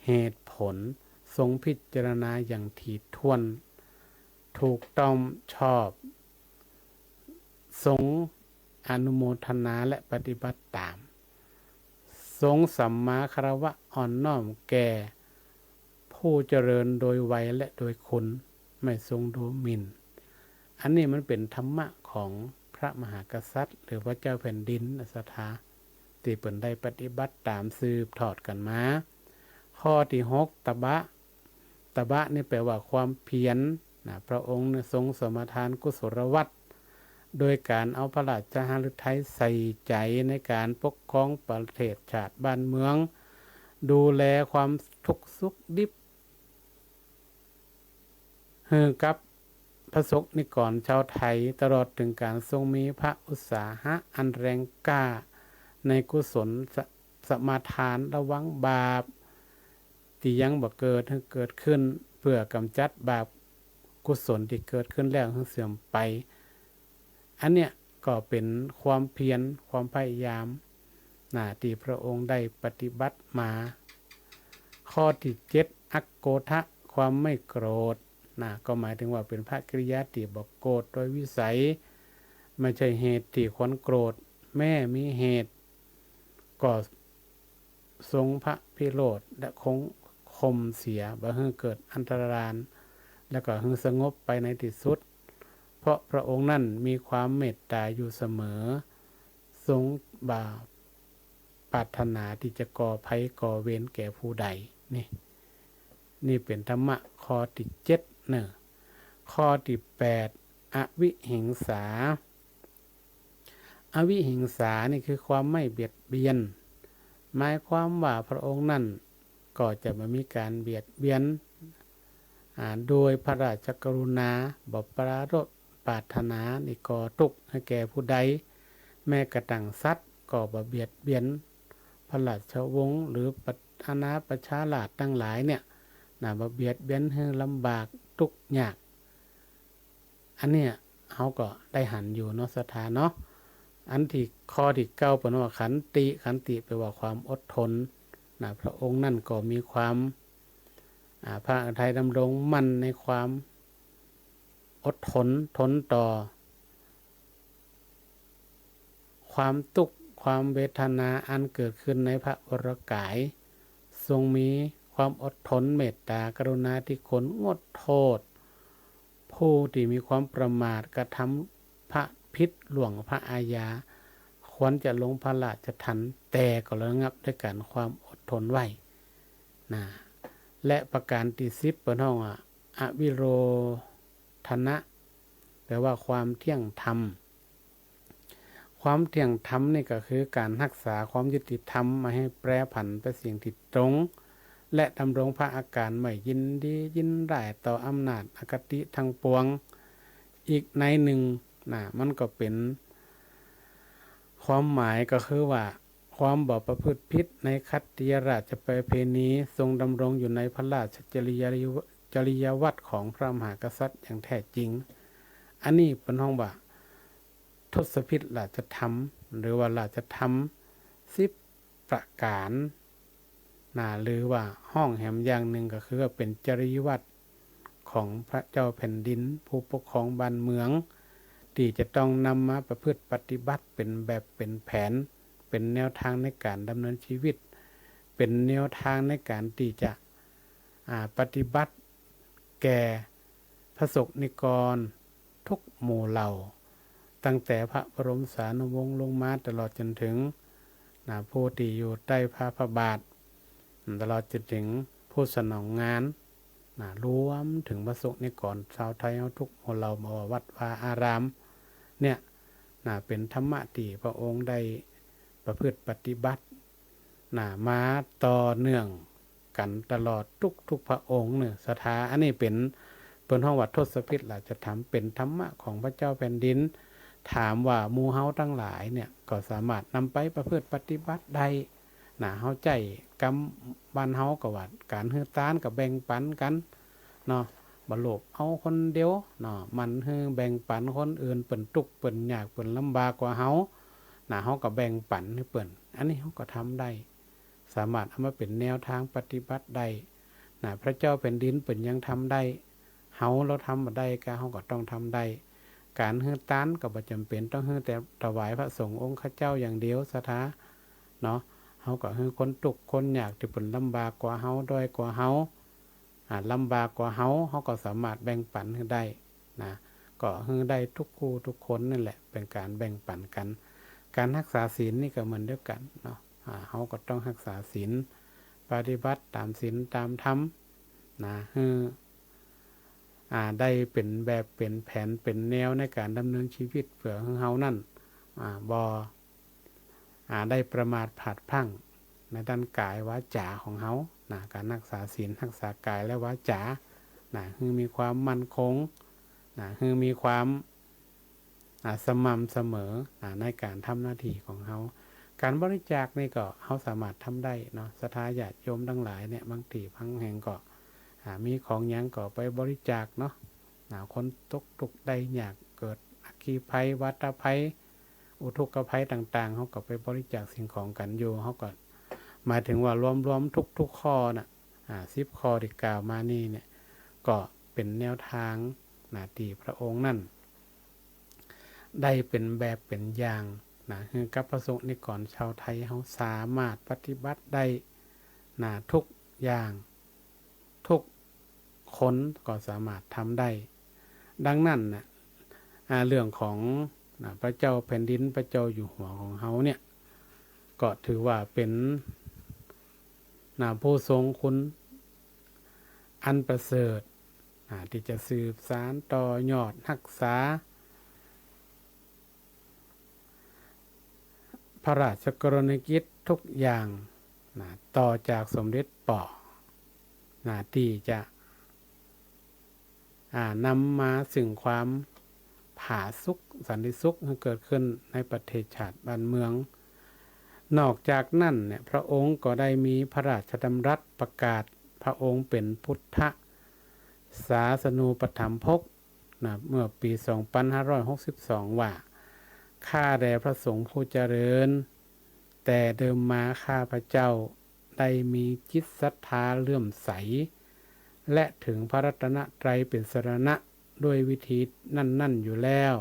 เหตุผล ทรงพิจารณาอย่างถี่ถ้วน ถูกต้องชอบ ทรงอนุโมทนาและปฏิบัติต๋าม ทรงสัมมาคารวะอ่อนน้อมแก่ผู้เจริญโดยวัยและโดยคุณ ไม่ทรงดูหมิ่น อันนี้มันเป๋นธรรมะของพระมหากษัตริย์ หรือพระเจ้าแผ่นดินนะศรัทธา ตี้เปิ้นได้ปฏิบัติต๋ามสืบทอดกั๋นมา ข้อตี้หก ตบะ ตบะนี่แปลว่าความเพียร นะ พระองค์เนี่ยทรงสมาทานกุศลวัตร โดยก๋านเอาพระราชหฤทัยใส่ใจ๋ในก๋านปกครองประเทศชาติบ้านเมือง ดูแลความทุกข์สุขดิบ หื้อกับประสบนิกรชาวไทย ตลอดเถิงก๋านทรงมีพระอุตสาหะอันแรงกล้าในกุศลส- สมาทานระวังบาปตี้ยังบ่เกิดหื้อเกิดขึ้น เปื้อกำจัดบาปกุศลตี้เกิดขึ้นแล้วหื้อเสื่อมไป อันเนี้ยก็เป๋นความเพียร ความพยายาม นะ ตี้พระองค์ได้ปฏิบัติมา ข้อตี้เจ็ด อักโกธะ ความไม่โกรธ นะ ก็หมายถึงว่าเป๋นพระกิริยาตี้บ่โกรธโดยวิสัย ไม่ใช่เหตุตี้ควรโกรธ แม้มีเหตุ ก็ทรงพระพิโรธและคงข่มเสีย บ่หื้อเกิดอันตราราน แล้วก็หื้อสงบไปในตี้สุด เพราะพระองค์นั้นมีความเมตต๋าอยู่เสมอ ทรงบ่ปรารถนาตี้จะก่อภัยก่อเวรแก่ผู้ใด นี่ นี่เป๋นธรรมะข้อตี้เจ็ดเน่อ ข้อตี้แปด อวิหิงสา อวิหิงสานี่คือความไม่เบียดเบียน หมายความว่าพระองค์นั้นก็จะบ่มีก๋านเบียดเบียน อ่า โดยพระราชกรุณา บ่ปรารภปรารถนาตี้ก่อตุ๊กข์หื้อแก่ผู้ใด แม้กระทั่งสัตว์ก็บ่เบียดเบียน พระราชวงศ์ หรือประ อาณาประชาราษฎร์ตังหลายเนี่ย นะ บ่เบียดเบียนหื้อลำบากตุ๊กข์ยาก อันเนี้ยเฮาก็ได้หันอยู่เนาะศรัทธาเนาะ อันตี้ข้อตี้เก้าเปิ้นว่าขันติ ขันติแปลว่าความอดทน นะ พระองค์นั่นก็มีความ อ่า พระทัยดำรงมั่นในความอดทน ทนต่อ ความตุ๊กข์ ความเวทนาอันเกิดขึ้นในพระวรกาย ทรงมีความอดทน เมตตากรุณาธิคุณ งดโทษ ผู้ตี้มีความประมาท กระทำพระผิดล่วงพระอาญา ควรจะลงพระราชทัณฑ์ แต่ก็ระงับด้วยการความอดทนไว้ นะ และประการตี้สิบเปิ้นฮ้องว่า อวิโรธนะ แปลว่าความเที่ยงธรรม ความเที่ยงธรรมนี่ก็คือการฮักษาความยุติธรรม บ่หื้อแปรผันไปสิ่งตี้ตรง และดำรงพระอาการไม่ยินดียินร้ายต่ออำนาจอคติทั้งปวง อีกในหนึ่ง นะ มันก็เป๋น ความหมายก็คือว่า ความบ่ประพฤติผิดในคัตติยราชประเพณี ทรงดำรงอยู่ในพระราชจริยา จริยาวัตรของพระมหากษัตริย์อย่างแท้จริง อันนี้เปิ้นฮ้องว่า ทศพิธราชธรรม หรือว่าราชธรรมสิบประการ นะ หรือว่าฮ้องแหมอย่างนึ่งก็คือว่าเป๋นจริยวัตรของพระเจ้าแผ่นดิน ผู้ปกครองบ้านเมือง ตี้จะต้องนำมาประพฤติปฏิบัติเป๋นแบบเป๋นแผน เป๋นแนวทางในการดำเนินชีวิต เป๋นแนวทางในการตี้จะ อ่า ปฏิบัติแก่พระสงฆ์นิกรทุกหมู่เหล่า ตั้งแต่พระบรมสารีวงศ์ลงมาตลอดจนถึง นะ ผู้ตี้อยู่ใต้พระพระบาท ตลอดจนถึงผู้สนองงาน นะ รวมถึงพระสงฆ์นิกรชาวไทยเฮาทุกหมู่เหล่า บ่ว่าวัดวาอาราม เนี่ย นะ เป๋นธรรมะตี้พระองค์ได้ประพฤติปฏิบัติ นะ มาต่อเนื่องกั๋นตลอดทุกๆพระองค์เน่อศรัทธา อันนี้เป๋น เปิ้นฮ้องว่าทศพิธราชธรรม เป๋นธรรมะของพระเจ้าแผ่นดิน ถามว่าหมู่เฮาตังหลายเนี่ยก็สามารถนำไปประพฤติปฏิบัติได้ นะ เฮาใจ๊กำบ้านเฮาก็ว่า ก๋านหื้อตานก็แบ่งปั๋นกั๋น เนาะ บ่โลภเอาคนเดียว เนาะ หมั่นหื้อแบ่งปั๋นคนอื่น เปิ้นตุ๊กข์ เปิ้นยาก เปิ้นลำบากกว่าเฮา นะ เฮาก็แบ่งปั๋นหื้อเปิ้น อันนี้เฮาก็ทำได้ สามารถเอามาเป๋นแนวทางปฏิบัติได้ นะ พระเจ้าแผ่นดินเปิ้นยังทำได้ เฮา เฮาทำบ่ได้ ก็เฮาก็ต้องทำได้ ก๋านหื้อตานก็บ่จ๋ำเป๋นต้องหื้อแต่ถวายพระสงฆ์องค์ข้าเจ้าอย่างเดียวศรัทธา เนาะ เฮาก็หื้อคนตุ๊กข์คนยากตี้เปิ้นลำบากกว่าเฮา ด้อยกว่าเฮา อ่า ลำบากกว่าเฮา เฮาก็สามารถแบ่งปั๋นหื้อได้ นะ ก็หื้อได้ทุกคู่ทุกคนนั่นแหละ เป๋นก๋านแบ่งปั๋นกั๋น ก๋านฮักษาศีลนี่ก็เหมือนเดียวกั๋นเนาะ อ่า เฮาก็ต้องฮักษาศีล ปฏิบัติต๋ามศีลต๋ามธรรม นะ หื้อ อ่า ได้เป๋นแบบเป๋นแผนเป๋นแนวในก๋านดำเนินชีวิต เปื้อหื้อเฮานั่น อ่า บ่ อ่า ได้ประมาทพลาดพลั้งในด้านกายวาจาของเฮา นะ ก๋านฮักษาศีล ฮักษากายและวาจา นะ หื้อมีความมั่นคง นะ หื้อมีความ อ่า สม่ำเสมอ อ่า ในก๋านทำหน้าตี้ของเฮา ก๋านบริจาคนี่ก็เฮาสามารถทำได้เนาะ ศรัทธาญาติโยมตังหลายเนี่ย บางตี้บางแห่งก็ อ่า มีของหยังก็ไปบริจาคเนาะ อ่า คนตกทุกข์ได้ยาก เกิดอัคคีภัย วาตภัย อุทกภัยต่างๆ เฮาก็ไปบริจาคสิ่งของกั๋นอยู่ เฮาก็ หมายถึงว่ารวมๆทุกๆข้อน่ะ อ่า สิบข้อตี้กล่าวมานี่เนี่ย ก็เป๋นแนวทาง นะ ตี้พระองค์นั่น ได้เป๋นแบบเป๋นอย่าง นะ หื้อกับพระสงฆ์นิกรชาวไทยเฮาสามารถปฏิบัติได้ นะ ทุกอย่าง ทุกคนก็สามารถทำได้ ดังนั้นน่ะ อ่า เรื่องของ นะ พระเจ้าแผ่นดิน พระเจ้าอยู่หัวของเฮาเนี่ย ก็ถือว่าเป๋น นะ ผู้ทรงคุณอันประเสริฐ นะ ตี้จะสืบสานต่อยอดฮักษา พระราชกรณียกิจทุกอย่าง นะ ต่อจากสมเด็จป้อ นะ ตี้จะ อ่า นำมาซึ่งความผาสุกสันติสุขหื้อเกิดขึ้นในประเทศชาติบ้านเมือง นอกจากนั้นเนี่ย พระองค์ก็ได้มีพระราชดำรัสประกาศพระองค์เป๋นพุทธศาสนูปถัมภก นะ เมื่อปี๋สองปันห้าร้อยหกสิบสอง ว่า ข้าแต่พระสงฆ์ผู้เจริญ แต่เดิมมาข้าพเจ้าได้มีจิตศรัทธาเลื่อมใส และถึงพระรัตนตรัยเป๋นสรณะด้วยวิธีนั้นๆ อยู่แล้ว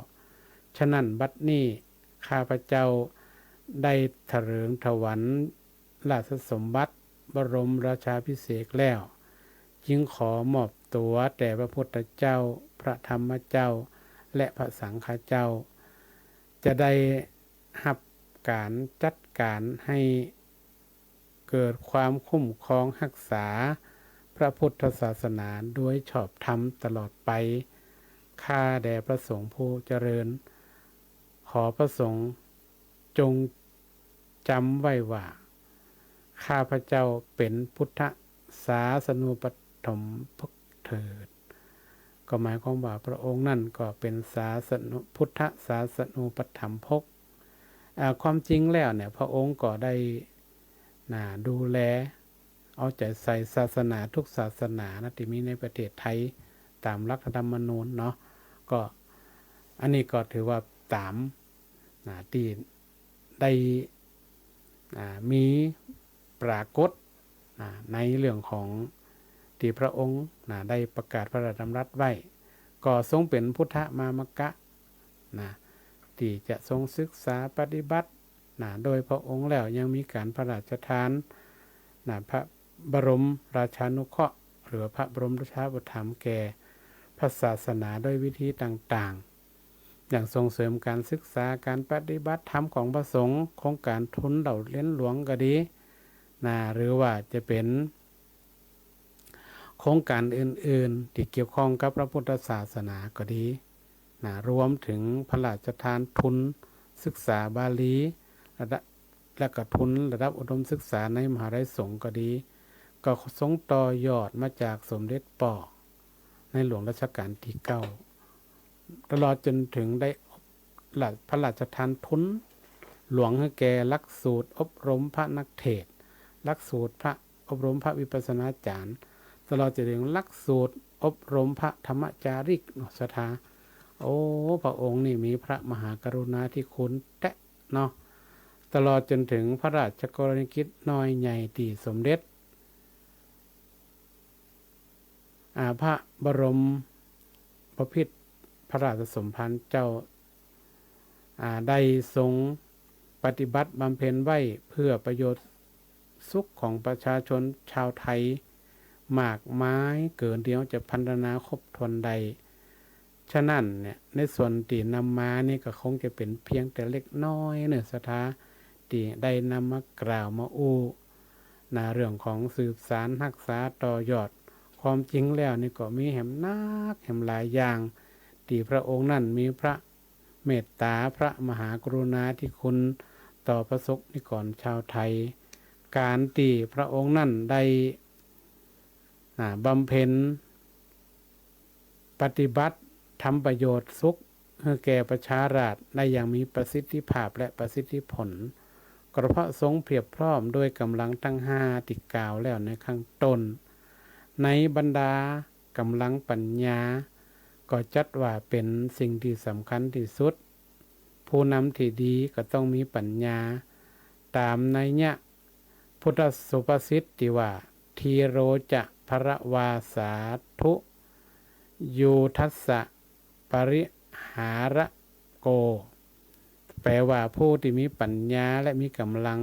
ฉะนั้นบัดนี้ข้าพเจ้าได้ถลิงถวัลย์ราชสมบัติบรมราชาภิเษกแล้ว จึงขอมอบตั๋วแด่พระพุทธเจ้า พระธรรมเจ้า และพระสังฆเจ้า จะได้ฮับก๋านจัดก๋านหื้อเกิดความคุ้มครองฮักษาพระพุทธศาสนาโดยชอบธรรมตลอดไป ข้าแต่พระสงฆ์ผู้เจริญ ขอพระสงฆ์จงจ๋ำไว้ว่า ข้าพเจ้าเป๋นพุทธศาสนูปถัมภกเถิด ก็หมายความว่าพระองค์นั่นก็เป๋นศาสนุ พุทธศาสนูปถัมภก อ่า ความจริงแล้วเนี่ย พระองค์ก็ได้ นะ ดูแลเอาใจ๋ใส่ศาสนาทุกศาสนานะ ตี้มีในประเทศไทย ต๋ามรัฐธรรมนูญเนาะ ก็อันนี้ก็ถือว่าต๋าม นะ ตี้ได้ อ่า มีปรากฏ นะ ในเรื่องของตี้พระองค์ นะ ได้ประกาศพระราชดำรัสไว้ ก็ทรงเป๋นพุทธมามกะ นะ ตี้จะทรงศึกษาปฏิบัติ นะ โดยพระองค์แล้วยังมีก๋านพระราชทาน นะ พระบรมราชานุเคราะห์ หรือพระบรมราชาอุปถัมภ์แก่พระศาสนาด้วยวิธีต่างๆ อย่างส่งเสริมก๋านศึกษา ก๋านปฏิบัติธรรมของพระสงฆ์ โครงก๋านทุนเหล่าเรียนหลวงก็ดี นะ หรือว่าจะเป๋นโครงก๋านอื่นๆ ตี้เกี่ยวข้องกับพระพุทธศาสนาก็ดี นะ รวมเถิงพระราชทานทุนศึกษาบาลี ระดับ และก็ทุนระดับอุดมศึกษาในมหาวิทยาลัยสงฆ์ก็ดี ก็ทรงต่อยอดมาจากสมเด็จป้อในหลวงรัชกาลตี้เก้า ตลอดจ๋นเถิงได้พระราชทานทุนหลวงหื้อแก่หลักสูตรอบรมพระนักเทศน์ หลักสูตรพระอบรมพระวิปัสสนาจารย์ ตลอดจ๋นเถิงหลักสูตรอบรมพระธรรมจาริกเนาะ ศรัทธา โอ้ พระองค์นี่มีพระมหากรุณาธิคุณแต๊เนาะ ตลอดจ๋นเถิงพระราชกรณียกิจน้อยใหญ่ตี้สมเด็จ อ่า พระบรมบพิตรพระราชสมภารเจ้า อ่า ได้ทรงปฏิบัติบำเพ็ญไว้เพื่อประโยชน์สุขของประชาชนชาวไทยมากมายเกินตี้จะพรรณนาครบถ้วนได้ ฉะนั้นเนี่ย ในส่วนตี้นำมานี่ก็คงจะเป๋นเพียงแต่เล็กน้อยเนาะ ศรัทธา ตี้ได้นำมากล่าวมาอู้ นะ เรื่องของสืบสานฮักษาต่อยอด ความจริงแล้วนี่ก็มีแหมนักแหมหลายอย่าง ตี้พระองค์นั่นมีพระเมตต๋า พระมหากรุณาธิคุณต่อประสบนิกรชาวไทย ก๋านตี้พระองค์นั่นได้ นะ บำเพ็ญปฏิบัติทำประโยชน์สุขหื้อแก่ประชาราษฎร์ได้อย่างมีประสิทธิภาพและประสิทธิผล ก็เพราะทรงเพียบพร้อมด้วยก๋ำลังตังห้าตี้กล่าวแล้วในข้างต้น ในบรรดาก๋ำลังปัญญา ก็จัดว่าเป๋นสิ่งตี้สำคัญตี้สุด ผู้นำตี้ดีก็ต้องมีปัญญา ต๋ามนัยยะพุทธสุภาษิตตี้ว่า ธีโรจะพะละวาสาธุ ยูทัสสะปะริหาระโก แปลว่าผู้ตี้มีปัญญาและมีก๋ำลัง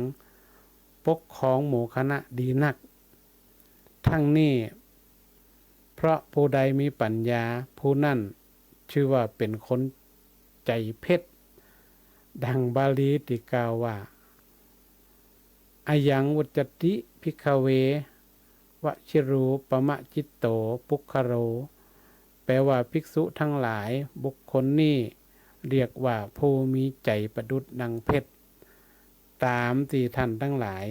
ปกครองหมู่คณะดีนัก ทั้งนี้ เพราะผู้ใดมีปัญญา ผู้นั้นชื่อว่าเป๋นคนใจ๋เพ็ชร ดังบาลีตี้กล่าวว่า อะยัง วุจจติ ภิกขะเว วชิรูปมะจิตโต ปุคคะโล แปลว่า ภิกษุทั้งหลาย บุคคลนี้เรียกว่าผู้มีใจ๋ประดุจดังเพชร ต๋ามตี้ท่านทั้งหลาย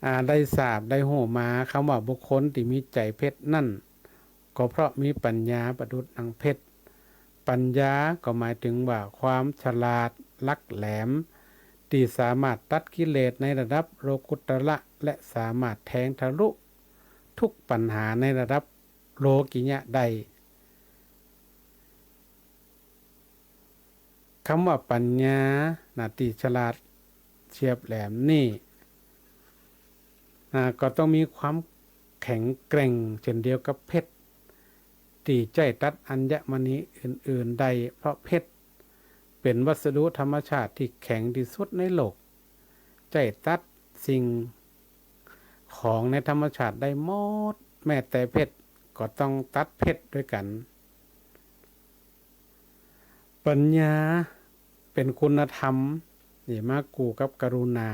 อ่า ได้ทราบได้ฮู้มา กำว่าบุคคลตี้มีใจ๋เพชรนั่น ก็เพราะมีปัญญาประดุจดังเพชร ปัญญาก็หมายเถิงว่าความฉลาด หลักแหลม ตี้สามารถตัดกิเลสในระดับโลกุตระ และสามารถแทงทะลุทุกปัญหาในระดับโลกิยะได้ กำว่าปัญญา นะ ตี้ฉลาดเฉียบแหลมนี่ นะ ก็ต้องมีความแข็งแกร่งเช่นเดียวกับเพชร ตี้ใจ๊ตัดอัญมณีอื่นๆ ได้ เพราะเพชรเป๋นวัสดุธรรมชาติตี้แข็งตี้สุดในโลก ใจ๊ตัดสิ่งของในธรรมชาติได้หมด แม้แต่เพชรก็ต้องตัดเพชรด้วยกั๋น ปัญญาเป๋นคุณธรรม นี่มากู้กับกรุณา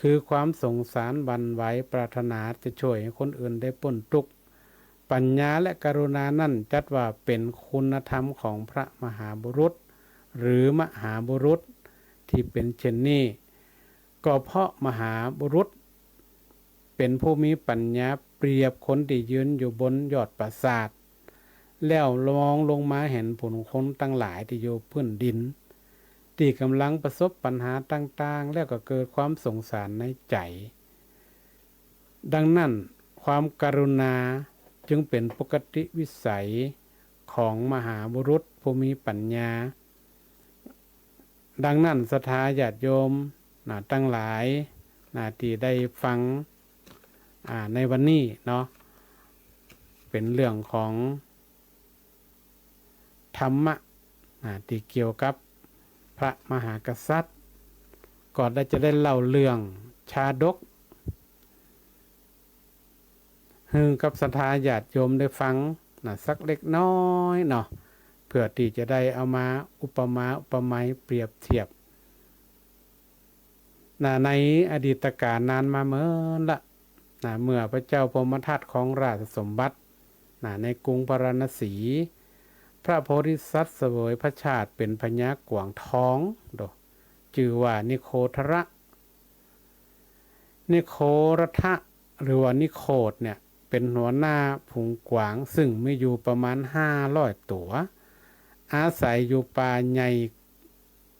คือความสงสารหวั่นไหวปรารถนาจะช่วยหื้อคนอื่นได้ป๊นตุ๊กข์ ปัญญาและกรุณานั้นจัดว่าเป๋นคุณธรรมของพระมหาบุรุษ หรือมหาบุรุษตี้เป๋นเช่นนี้ ก็เพราะมหาบุรุษเป๋นผู้มีปัญญาเปรียบคนตี้ยืนอยู่บนยอดปราสาท แล้วมองลงมาหันฝูงคนตังหลายตี้อยู่พื้นดิน ตี้ก่ำลังประสบปัญหาต่างๆ แล้วก็เกิดความสงสารในใจ๋ ดังนั้นความกรุณาจึงเป๋นปกติวิสัยของมหาบุรุษผู้มีปัญญา ดังนั้นศรัทธาญาติโยม นะ ตังหลาย นะ ตี้ได้ฟัง อ่า ในวันนี้เนาะ เป๋นเรื่องของธรรมะ นะ ตี้เกี่ยวกับพระมหากษัตริย์ ก็ได้จะได้เล่าเรื่องชาดก หื้อกับศรัทธาญาติโยมได้ฟัง นะ สักเล็กน้อยเนาะ เพื่อตี้จะได้เอามาอุปมาอุปไมยเปรียบเทียบ นะ ในอดีตกาลนานมาเมินละ นะ เมื่อพระเจ้าพรหมทัตครองราชสมบัติ นะ ในกรุงพาราณสี พระโพธิสัตว์เสวยพระชาติเป๋นพญากวางทอง โด จื้อว่านิโคธระ นิโคธระ หรือว่านิโคธเนี่ย เป๋นหัวหน้าฝูงกวาง ซึ่งมีอยู่ประมาณห้าร้อยตั๋ว อาศัยอยู่ป่าใหญ่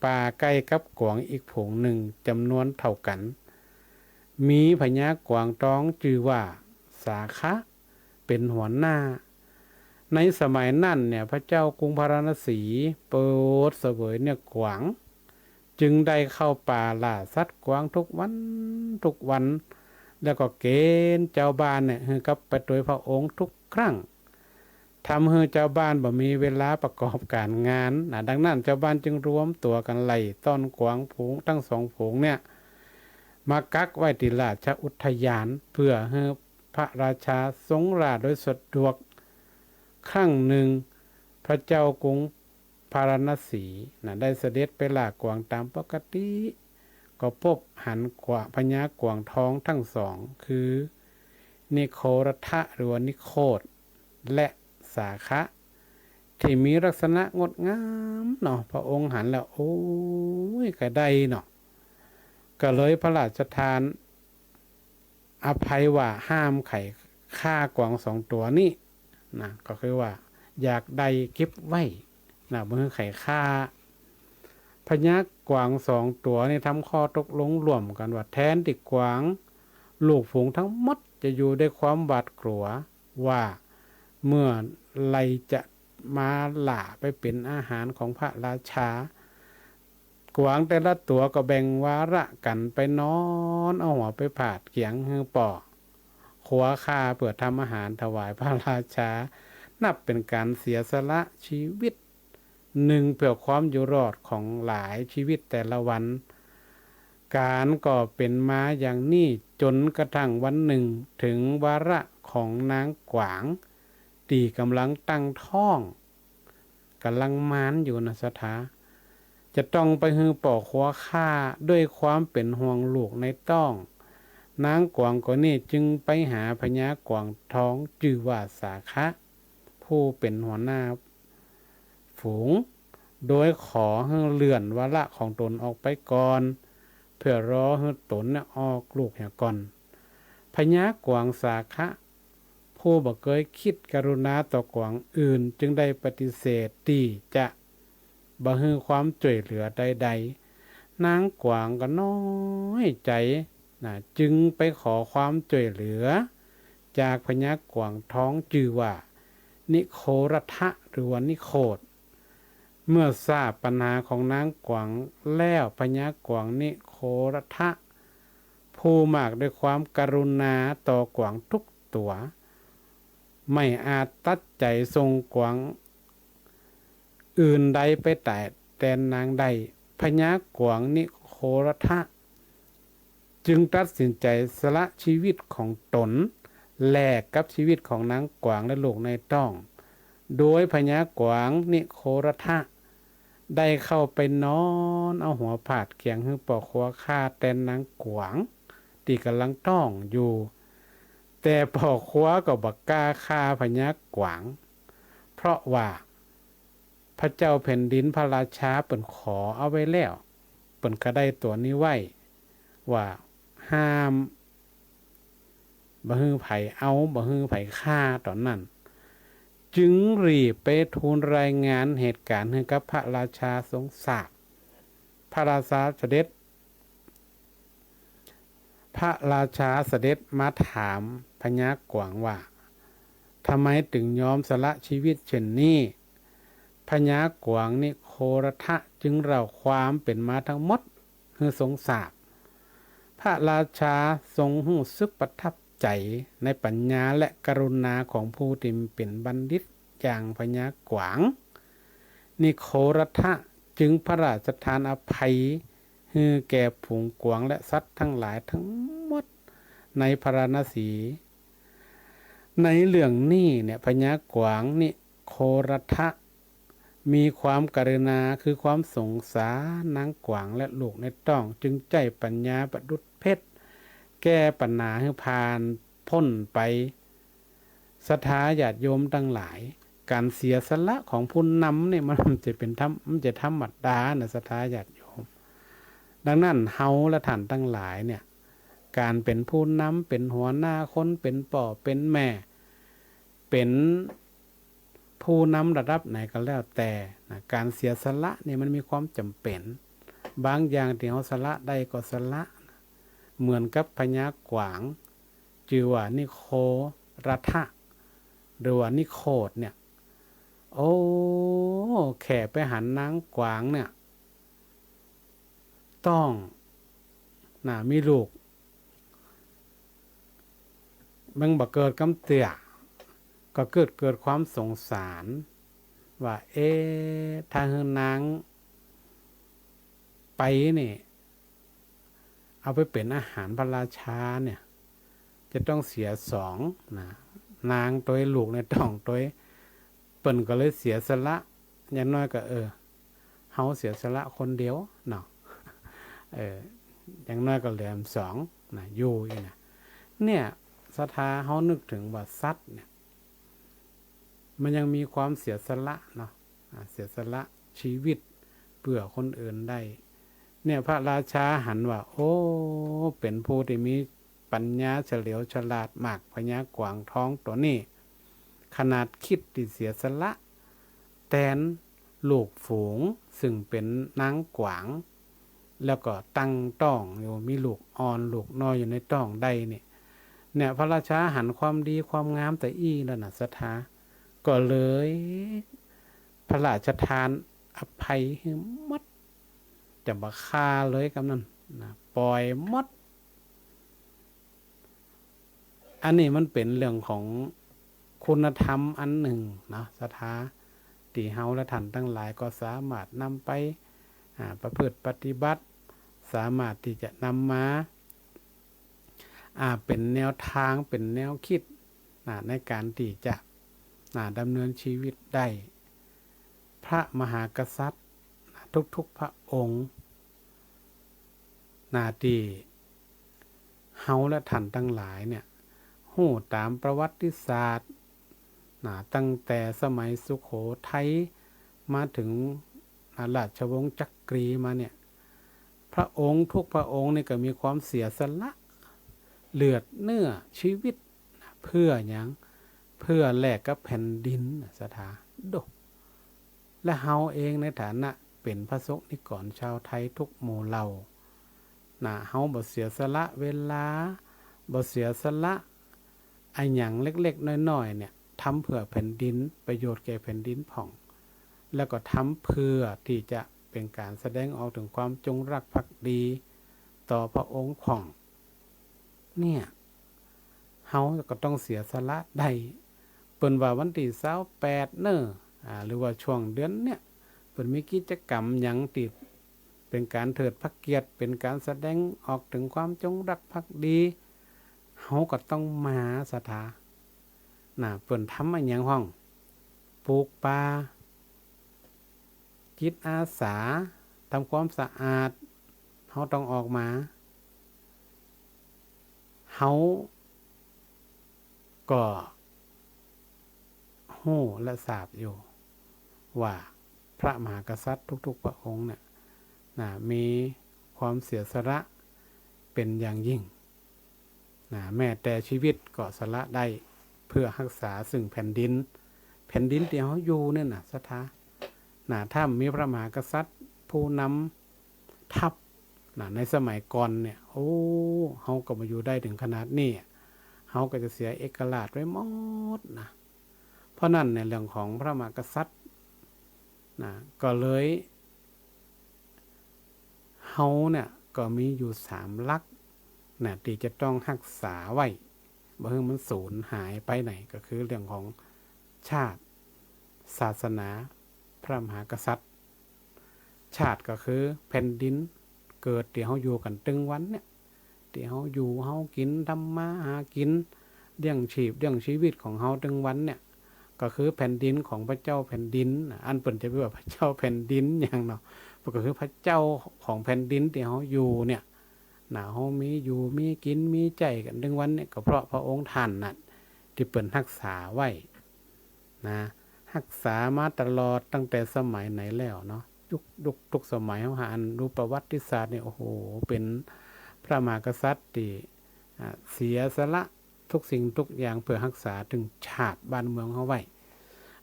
ป่าใก้กับกวางอีกฝูงนึ่งจ๋ำนวนเต้ากั๋น มีพญากวางทองจื้อว่าสาขะเป๋นหัวหน้า ในสมัยนั้นเนี่ย พระเจ้ากรุงพาราณสีโปรดเสวยเนื้อกวาง จึงได้เข้าป่าล่าสัตว์กวางทุกวัน ทุกวัน แล้วก็เก๋ณฑ์จาวบ้านเนี่ยหื้อกับไปตวยพระองค์ทุกครั้ง ทำหื้อจาวบ้านบ่มีเวลาประกอบก๋านงานนะ ดังนั้นจาวบ้านจึงรวมตั๋วกั๋นไล่ต้อนกวางฝูงตึงสองฝูงเนี่ย มากักไว้ตี้ราชอุทยาน เพื่อหื้อพระราชาทรงล่าโดยสะดวก ครั้งนึ่ง พระเจ้ากรุงพาราณสีนะ ได้เสด็จไปล่ากวางต๋ามปกติ ก็พบหันกวาง พญากวางทองตึงสอง คือนิโคธระ หรือว่านิโคธ และสาขะ ตี้มีลักษณะงดงามเนาะ พระองค์หันแล้ว โอ้ย กระใดเนาะ ก็เลยพระราชทานอภัยว่าห้ามใค่ฆ่ากวางสองตั๋วนี้นะ ก็คือว่าอยากได้เก็บไว้นะ บ่หื้อใค่ฆ่า พญากวางสองตั๋วนี้ทำข้อตกลงร่วมกั๋นว่า แทนตี้กวางลูกฝูงตึงหมดจะอยู่ด้วยความหวาดกลัว ว่าเมื่อใดจะมาล่าไปเป๋นอาหารของพระราชา กวางแต่ละตั๋วก็แบ่งวาระกั๋นไปนอน เอาหัวไปผาดเกียงหื้อป่อขัวฆ่าเปื้อทำอาหารถวายพระราชา นับเป๋นก๋านเสียสละชีวิตนึ่งเปื้อความอยู่รอดของหลายชีวิตแต่ละวัน ก๋านก็เป๋นมาอย่างนี้จ๋นกระทั่งวันนึ่งเถิงวาระของนางกวางตี้ก่ำลังตั้งท้อง ก่ำลังมานอยู่นะศรัทธา จะต้องไปหื้อป่อขัวฆ่า ด้วยความเป๋นห่วงลูกในต๊อง นางกวางก็นี้จึงไปหาพญากวางทองจื้อว่าสาขะ ผู้เป๋นหัวหน้า ฝูง โดยขอหื้อเลื่อนวาระของต๋นออกไปก่อน เปื้อรอหื้อต๋นเนี่ยออกลูกเหียก่อน พญากวางสาขะ ผู้บ่เกยกึ๊ดกรุณาต่อกวางอื่น จึงได้ปฏิเสธตี้จะ บ่หื้อความจ้วยเหลือใดๆ นางกวางก็น้อยใจ๋นะ จึงไปขอความจ้วยเหลือจากพญากวางทองจื้อว่านิโครัฐะ หรือว่านิโคธ เมื่อทราบปัญหาของนางกวางแล้ว พญากวางนิโครัฐะ ผู้มากด้วยความกรุณาต่อกวางทุกตั๋ว ไม่อาจตัดใจ๋ส่งกวางอื่นใดไปต๋ายแตนนางได้ พญากวางนิโครัฐะ จึงตัดสินใจ๋สละชีวิตของต๋น แลกกับชีวิตของนางกวางและลูกในต๊อง โดยพญากวางนิโครัฐะ ได้เข้าไปนอนเอาหัวผาดเขียงหื้อป้อครัวฆ่าแตนนางกวางตี้ก่ำลังต๊องอยู่ แต่ป้อครัวก็บ่กล้าฆ่าพญากวาง เพราะว่าพระเจ้าแผ่นดินพระราชาเปิ้นขอเอาไว้แล้ว เปิ้นก็ได้ตั๋วนี้ไว้ ว่าห้ามบ่หื้อใผเอา บ่หื้อใผฆ่าต๋อนนั้น จึงรีบไปทูลรายงานเหตุก๋ารณ์หื้อกับพระราชาทรงทราบ พระราชาเสด็จ พระราชาเสด็จมาถามพญากวางว่า ทำไมจึงยอมสละชีวิตเช่นนี้ พญากวางนิโครัฐะจึงเล่าความเป๋นมาทั้งหมดหื้อทรงทราบ พระราชาทรงฮู้สึกประทับใจ๋ในปัญญาและกรุณาของผู้ตี้เป๋นบัณฑิตอย่างพญากวาง นิโครัฐะ จึงพระราชทานอภัยหื้อแก่ฝูงกวางและสัตว์ทั้งหลายทั้งหมดในพาราณสี ในเรื่องนี้เนี่ย พญากวางนิโครัฐะ มีความกรุณาคือความสงสารนางกวางและลูกในต๊อง จึงใจ๊ปัญญาประดุจเพชร แก้ปัญหาหื้อผ่านป๊นไป ศรัทธาญาติโยมตังหลาย ก๋านเสียสละของผู้นำเนี่ย มันจะเป๋นธรรม มันจะธรรมดานะ ศรัทธาญาติโยม ดังนั้นเฮาและท่านตังหลายเนี่ย ก๋านเป๋นผู้นำ เป๋นหัวหน้าคน เป๋นป้อ เป๋นแม่ เป๋นผู้นำระดับไหนก็แล้วแต่นะ ก๋านเสียสละเนี่ยมันมีความจ๋ำเป๋น บางอย่างตี้เฮาสละได้ก็สละนะ เหมือนกับพญากวาง จื้อว่านิโครัฐะ หรือว่านิโคธเนี่ย โอ้ แค่ไปหันนางกวางเนี่ย ต๊องนะ มีลูก มันบ่เกิดกำเตื้อ ก็เกิด เกิดความสงสาร ว่า เอ๊ะ ถ้าหื้อนางไปนี่ เอาไปเป๋นอาหารพระราชาเนี่ย จะต้องเสียสองนะ นางตวย ลูกในต๊องตวย เปิ้นก็เลยเสียสละ อย่างน้อยก็ เออ เฮาเสียสละคนเดียวเนาะ เออ อย่างน้อยก็เหลือสองนะ อยู่อี้นะ เนี่ย ศรัทธาเฮานึกถึงว่าสัตว์เนี่ย มันยังมีความเสียสละเนาะ อ่า เสียสละชีวิตเปื้อคนอื่นได้ เนี่ย พระราชาหันว่า โอ้ เป๋นผู้ตี้มีปัญญาเฉลียวฉลาดมาก พญากวางทองตั๋วนี้ ขนาดกึ๊ดตี้เสียสละแตนลูกฝูง ซึ่งเป๋นนางกวาง แล้วก็ตั้งต๊องอยู่ มีลูกอ่อนลูกน้อยอยู่ในต๊องได้นี่ เนี่ย พระราชาหันความดีความงามตะอี้แล้วนะ ศรัทธา ก็เลยพระราชทานอภัยหื้อหมด จะบ่ฆ่าเลยกำนั้นนะ ปล่อยหมด อันนี้มันเป๋นเรื่องของคุณธรรมอันนึ่งเนาะ ศรัทธา ตี้เฮาและท่านตังหลายก็สามารถนำไป อ่า ประพฤติปฏิบัติ สามารถตี้จะนำมา อ่า เป๋นแนวตาง เป๋นแนวกึ๊ดนะ ในก๋านตี้จะ อ่า ดำเนินชีวิตได้ พระมหากษัตริย์นะ ทุกๆ พระองค์นะ ตี้เฮาและท่านตังหลายเนี่ย ฮู้ต๋ามประวัติศาสตร์นะ ตั้งแต่สมัยสุโขทัยมาเถิง อ่า ราชวงศ์จักรีมาเนี่ย พระองค์ทุกพระองค์นี่ก็มีความเสียสละเลือดเนื้อชีวิตนะ เปื้อหยัง เปื้อแลกกับแผ่นดินนะ ศรัทธา โด และเฮาเองในฐานะ เป๋นพระสงฆ์นิกรชาวไทยกู้หมู่เหล่า นะ เฮาบ่เสียสละเวลา บ่เสียสละอะหยังเล็กๆ น้อยๆ เนี่ย ทำเพื่อแผ่นดิน ประโยชน์แก่แผ่นดินพ่อง แล้วก็ทำเพื่อตี้จะเป๋นก๋านแสดงออกเถิงความจงรักภักดีต่อพระองค์พ่อง เนี่ย เฮาก็ต้องเสียสละได้ เปิ้นว่าวันตี้ซาวแปดเน่อ อ่า หรือว่าช่วงเดือนเนี่ย เปิ้นมีกิจกรรมหยังตี้เป๋นก๋านเทิดพระเกียรติ เป๋นก๋านแสดงออกเถิงความจงรักภักดี เฮาก็ต้องมาศรัทธา นะ เปิ้นทำอะหยังพ่อง ปลูกป่า จิตอาสา ทำความสะอาด เฮาต้องออกมา เฮาก็ฮู้และทราบอยู่ว่าพระมหากษัตริย์ทุกๆ พระองค์เนี่ย นะ มีความเสียสละเป๋นอย่างยิ่ง นะ แม้แต่ชีวิตก็สละได้เพื่อฮักษาซึ่งแผ่นดิน แผ่นดินตี้เฮาอยู่เนี่ยนะศรัทธา นะ ถ้าบ่มีพระมหากษัตริย์ผู้นำทัพ นะ ในสมัยก่อนเนี่ย โอ้ เฮาก็บ่อยู่ได้เถิงขนาดนี้ เฮาก็จะเสียเอกราชไปหมดนะ เพราะนั้นเนี่ย เรื่องของพระมหากษัตริย์ นะ ก็เลย เฮาเนี่ยก็มีอยู่สามหลักนะ ตี้จะต้องฮักษาไว้ บ่หื้อมันสูญหายไปไหน ก็คือเรื่องของชาติ ศาสนา พระมหากษัตริย์ ชาติก็คือแผ่นดินเกิดตี้เฮาอยู่กั๋นตึงวันเนี่ย ตี้เฮาอยู่เฮากิ๋น ทำมาหากิ๋น เลี้ยงชีพเลี้ยงชีวิตของเฮาตึงวันเนี่ย ก็คือแผ่นดินของพระเจ้าแผ่นดินนะ อันเปิ้นจะไปว่าพระเจ้าแผ่นดินหยังเนาะ ก็คือพระเจ้าของแผ่นดินตี้เฮาอยู่เนี่ยนะ เฮามีอยู่มีกิ๋นมีใจ๊กั๋นตึงวันเนี่ย ก็เพราะพระองค์ต้านน่ะตี้เปิ้นฮักษาไว้ นะ ฮักษามาตลอดตั้งแต่สมัยไหนแล้วเนาะ ยุค ยุค ทุกสมัย เฮาหาอ่านดูประวัติศาสตร์เนี่ย โอ้โห เป๋นพระมหากษัตริย์ตี้ อ่า เสียสละทุกสิ่งทุกอย่างเพื่อฮักษาเถิงชาติบ้านเมืองเฮาไว้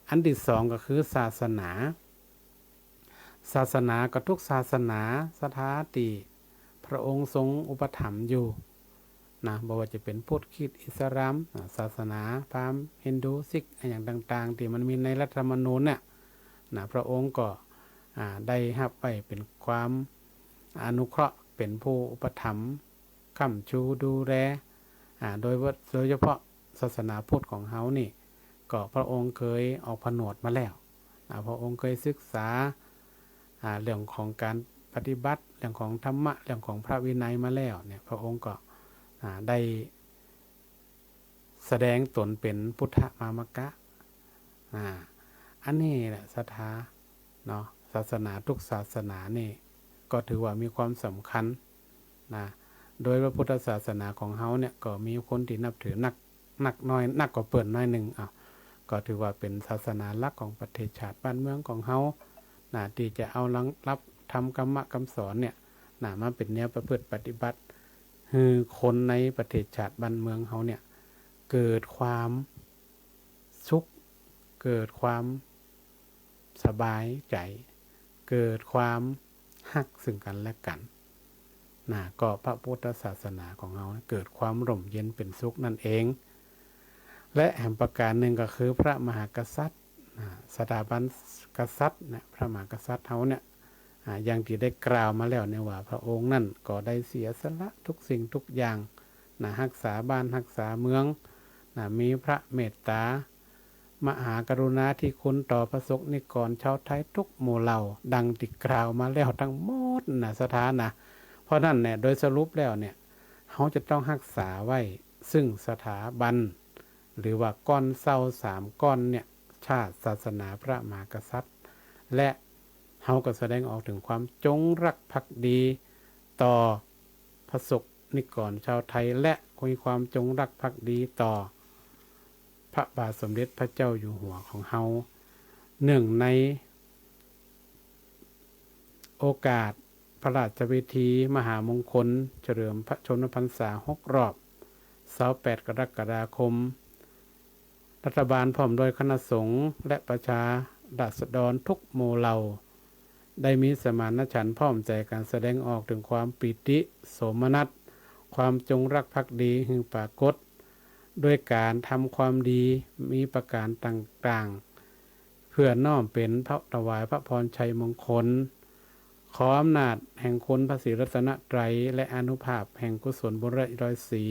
อันตี้สองก็คือศาสนา ศาสนาก็ทุกศาสนา ศรัทธาตี้พระองค์ทรงอุปถัมภ์อยู่ นะ บ่ว่าจะเป๋นพุทธ คริสต์ อิสลาม อ่า ศาสนาพราหมณ์ ฮินดู ซิก อะหยังต่างๆ ตี้มันมีในรัฐธรรมนูญเนี่ย นะ พระองค์ก็ อ่า ได้ฮับไว้เป๋นความอนุเคราะห์ เป๋นผู้อุปถัมภ์ค้ำชูดูแล อ่า โดยว่า โดยเฉพาะศาสนาพุทธของเฮานี่ ก็พระองค์เกยออกผนวดมาแล้ว อ่า พระองค์เกยศึกษา อ่า เรื่องของก๋านปฏิบัติ เรื่องของธรรมะ เรื่องของพระวินัยมาแล้วเนี่ย พระองค์ก็ อ่า ได้แสดงตนเป๋นพุทธมามกะ อ่า อันนี้แหละศรัทธาเนาะ ศาสนาทุกศาสนานี่ก็ถือว่ามีความสำคัญนะ โดยพระพุทธศาสนาของเฮาเนี่ยก็มีคนตี้นับถือนัก นักน้อย นักกว่าเปิ้นน้อยนึ่ง อ้าว ก็ถือว่าเป๋นศาสนาหลักของประเทศชาติบ้านเมืองของเฮา นะ ตี้จะเอาหลักธรรมกำมะกำสอนเนี่ย นะ มาเป๋นแนวประพฤติปฏิบัติ หื้อคนในประเทศชาติบ้านเมืองเฮาเนี่ย เกิดความสุข เกิดความสบายใจ๋ เกิดความฮักซึ่งกั๋นและกั๋น นะ ก็พระพุทธศาสนาของเฮาเกิดความร่มเย็นเป๋นสุขนั่นเอง และแหมประก๋านนึ่งก็คือพระมหากษัตริย์ นะ สถาบันกษัตริย์เนี่ย พระมหากษัตริย์เฮาเนี่ย อ่า อย่างตี้ได้กล่าวมาแล้วเนี่ยว่า พระองค์นั้นก็ได้เสียสละทุกสิ่งทุกอย่าง นะ ฮักษาบ้านฮักษาเมือง นะ มีพระเมตตา มหากรุณาธิคุณต่อพระสงฆ์นิกรชาวไทยกู้หมู่เหล่า ดังตี้กล่าวมาแล้วตังหมดนะศรัทธานะ เพราะนั้นเนี่ย โดยสรุปแล้วเนี่ย เฮาจะต้องฮักษาไว้ซึ่งสถาบัน หรือว่าก้อนเส้าสามก้อนเนี่ย ชาติ ศาสนา พระมหากษัตริย์ และเฮาก็แสดงออกเถิงความจงรักภักดีต่อพระสงฆ์นิกรชาวไทย และมีความจงรักภักดีต่อ พระบาทสมเด็จพระเจ้าอยู่หัวของเฮา เนื่องในโอกาสพระราชพิธีมหามงคลเฉลิมพระชนมพรรษาหกรอบ ซาวแปด กรกฎาคม รัฐบาลพร้อมด้วยคณะสงฆ์และประชาราษฎรกู้หมู่เหล่า ได้มีสมานฉันท์พร้อมใจ๋กั๋นแสดงออกเถิงความปีติโสมนัส ความจงรักภักดีหื้อปรากฏ โดยก๋านทำความดีมีประก๋านต่างๆ เพื่อน้อมเป๋นพระถวายพระพรชัยมงคล ขออำนาจแห่งคุณพระศรีรัตนตรัย และอานุภาพแห่งกุศลบุญร้อยศรี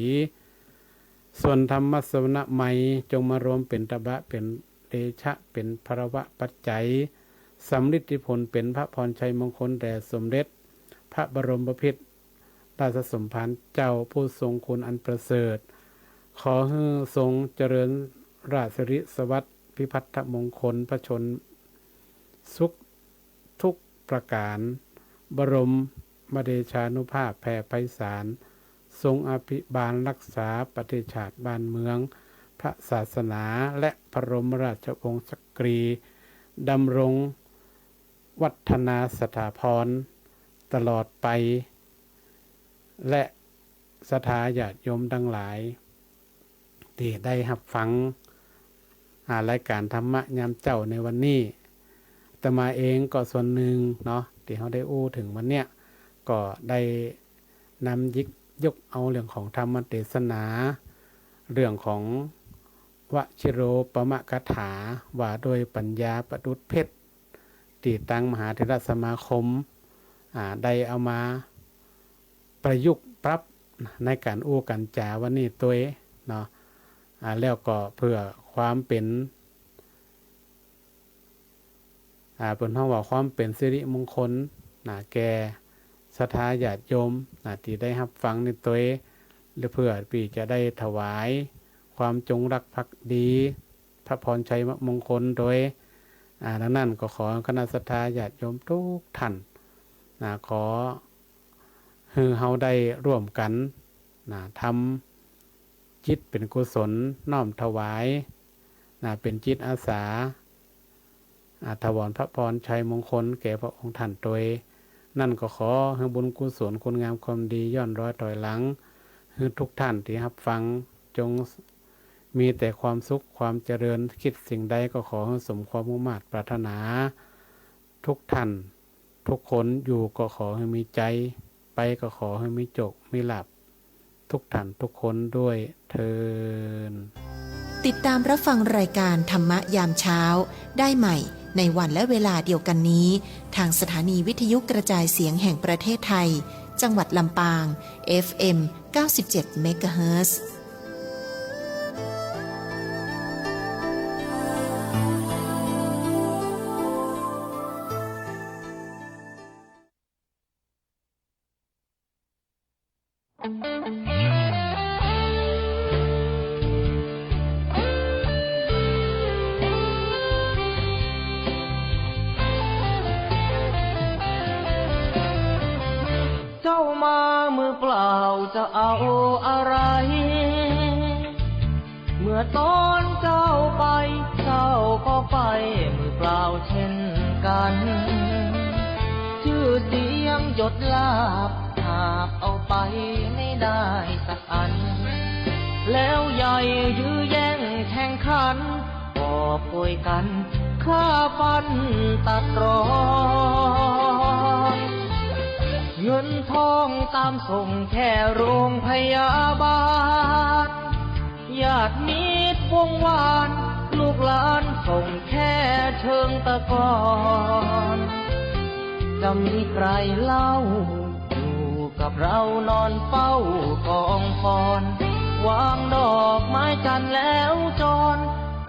ส่วนธรรมสวนามัย จงมารวมเป๋นตบะ เป๋นเตชะ เป๋นพลวะปัจจัย สำริดผลเป๋นพระพรชัยมงคลแด่สมเด็จพระบรมพิตรราชสมภารเจ้าผู้ทรงคุณอันประเสริฐ ขอหื้อทรงเจริญราชสิริสวัสดิ์ พิพัฒนมงคล ผจญสุขทุกประก๋าน บรมเดชานุภาพแผ่ไพศาล ทรงอภิบาลรักษาประเทศชาติบ้านเมือง พระศาสนา และพระบรมราชวงศ์จักรี ดำรงวัฒนาสถาพรตลอดไป และศรัทธาญาติโยมตังหลาย ตี้ได้ฮับฟัง อ่า รายก๋านธรรมะยามเจ๊าในวันนี้ อาตมาเองก็ส่วนนึ่งเนาะ ตี้เฮาได้อู้เถิงวันเนี้ย ก็ได้นำหยิบยกเอาเรื่องของธรรมเตสนา เรื่องของวชิโรปมคาถา ว่าโดยปัญญาประดุจเพชร ตี้ตังมหาเถรสมาคม อ่า ได้เอามาประยุกต์ปรับในก๋านอู้ก๋านจ๋าวันนี้ตวยเนาะ อ่า แล้วก็เพื่อความเป๋น อ่า เปิ้นฮ้องว่าความเป๋นสิริมงคลนะ แก่ศรัทธาญาติโยมนะ ตี้ได้ฮับฟังนี้ตวย และเพื่อตี้จะได้ถวายความจงรักภักดี พระพรชัยมงคลตวย อ่า ดังนั้นก็ขอคณะศรัทธาญาติโยมทุกท่านนะ ขอหื้อเฮาได้ร่วมกั๋นนะ ทำจิตเป๋นกุศลน้อมถวายนะ เป๋นจิตอาสา อา ถวายพระพรชัยมงคลแก่พระองค์ท่านตวย นั้นก็ขอหื้อบุญกุศลคุณงามความดีย้อนรอยถอยหลัง หื้อทุกท่านตี้ฮับฟัง จงมีแต่ความสุขความเจริญ คิดสิ่งใดก็ขอหื้อสมความมุ่งมาดปรารถนา ทุกท่านทุกคน อยู่ก็ขอหื้อมีชัย ไปก็ขอหื้อมีโชคมีลาภ ทุกท่านทุกคนด้วยเทอญ ติดตามรับฟังรายการธรรมะยามเช้าได้ใหม่ในวันและเวลาเดียวกันนี้ ทางสถานีวิทยุกระจายเสียงแห่งประเทศไทย จังหวัดลำปาง เอฟเอ็ม เก้าสิบเจ็ด เมกะเฮิรตซ์ เจ้ามามือเปล่าจะเอาอะไร เมื่อตอนเจ้าไป เจ้าก็ไปมือเปล่าเช่นกัน ชื่อเสียงยศลาภหาบเอาไปไม่ได้สักอัน แล้วใหญ่ยื้อแย่งแข่งขัน กอบโกยกั๋นฆ่าฟันตัดตรอน เงินทองตามส่งแค่โรงพยาบาล ญาติมิตรวงวาน ลูกหลานส่งแค่เชิงตะกอน จะมีใครเล่า อยู่กับเรานอนเฝ้ากองฟอน วางดอกไม้จันทร์แล้วจร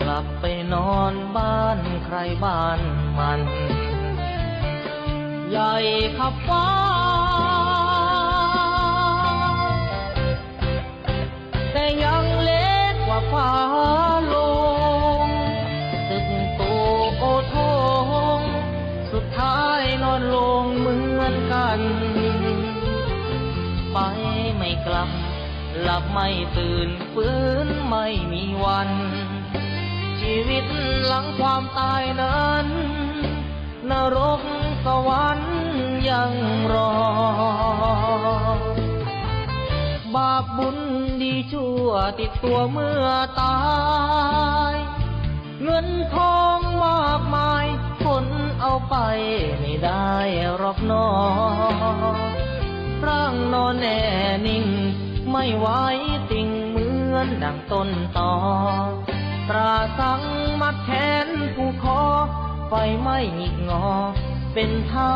กลับไปนอนบ้านใครบ้านมัน ใหญ่ขับฟ้า แต่ยังเล็กกว่าฟ้าโลง ตึกโตโอโถง สุดท้ายนอนโลงเหมือนกัน ไปไม่กลับ หลับไม่ตื่น ฟื้นไม่มีวัน ชีวิตหลังความตายนั้น นรกสวรรค์ยังรอ บาปบุญดีชั่วติดตัวเมื่อตาย เงินทองมากมาย คน เอาไปไม่ได้หรอกหนอ ร่างนอนแน่นิ่ง ไม่ไหวติงเหมือนดังต้นตอ ตราสังมัดแขนผูกคอ ไฟไหม้หงิกงอ เป็นเท่า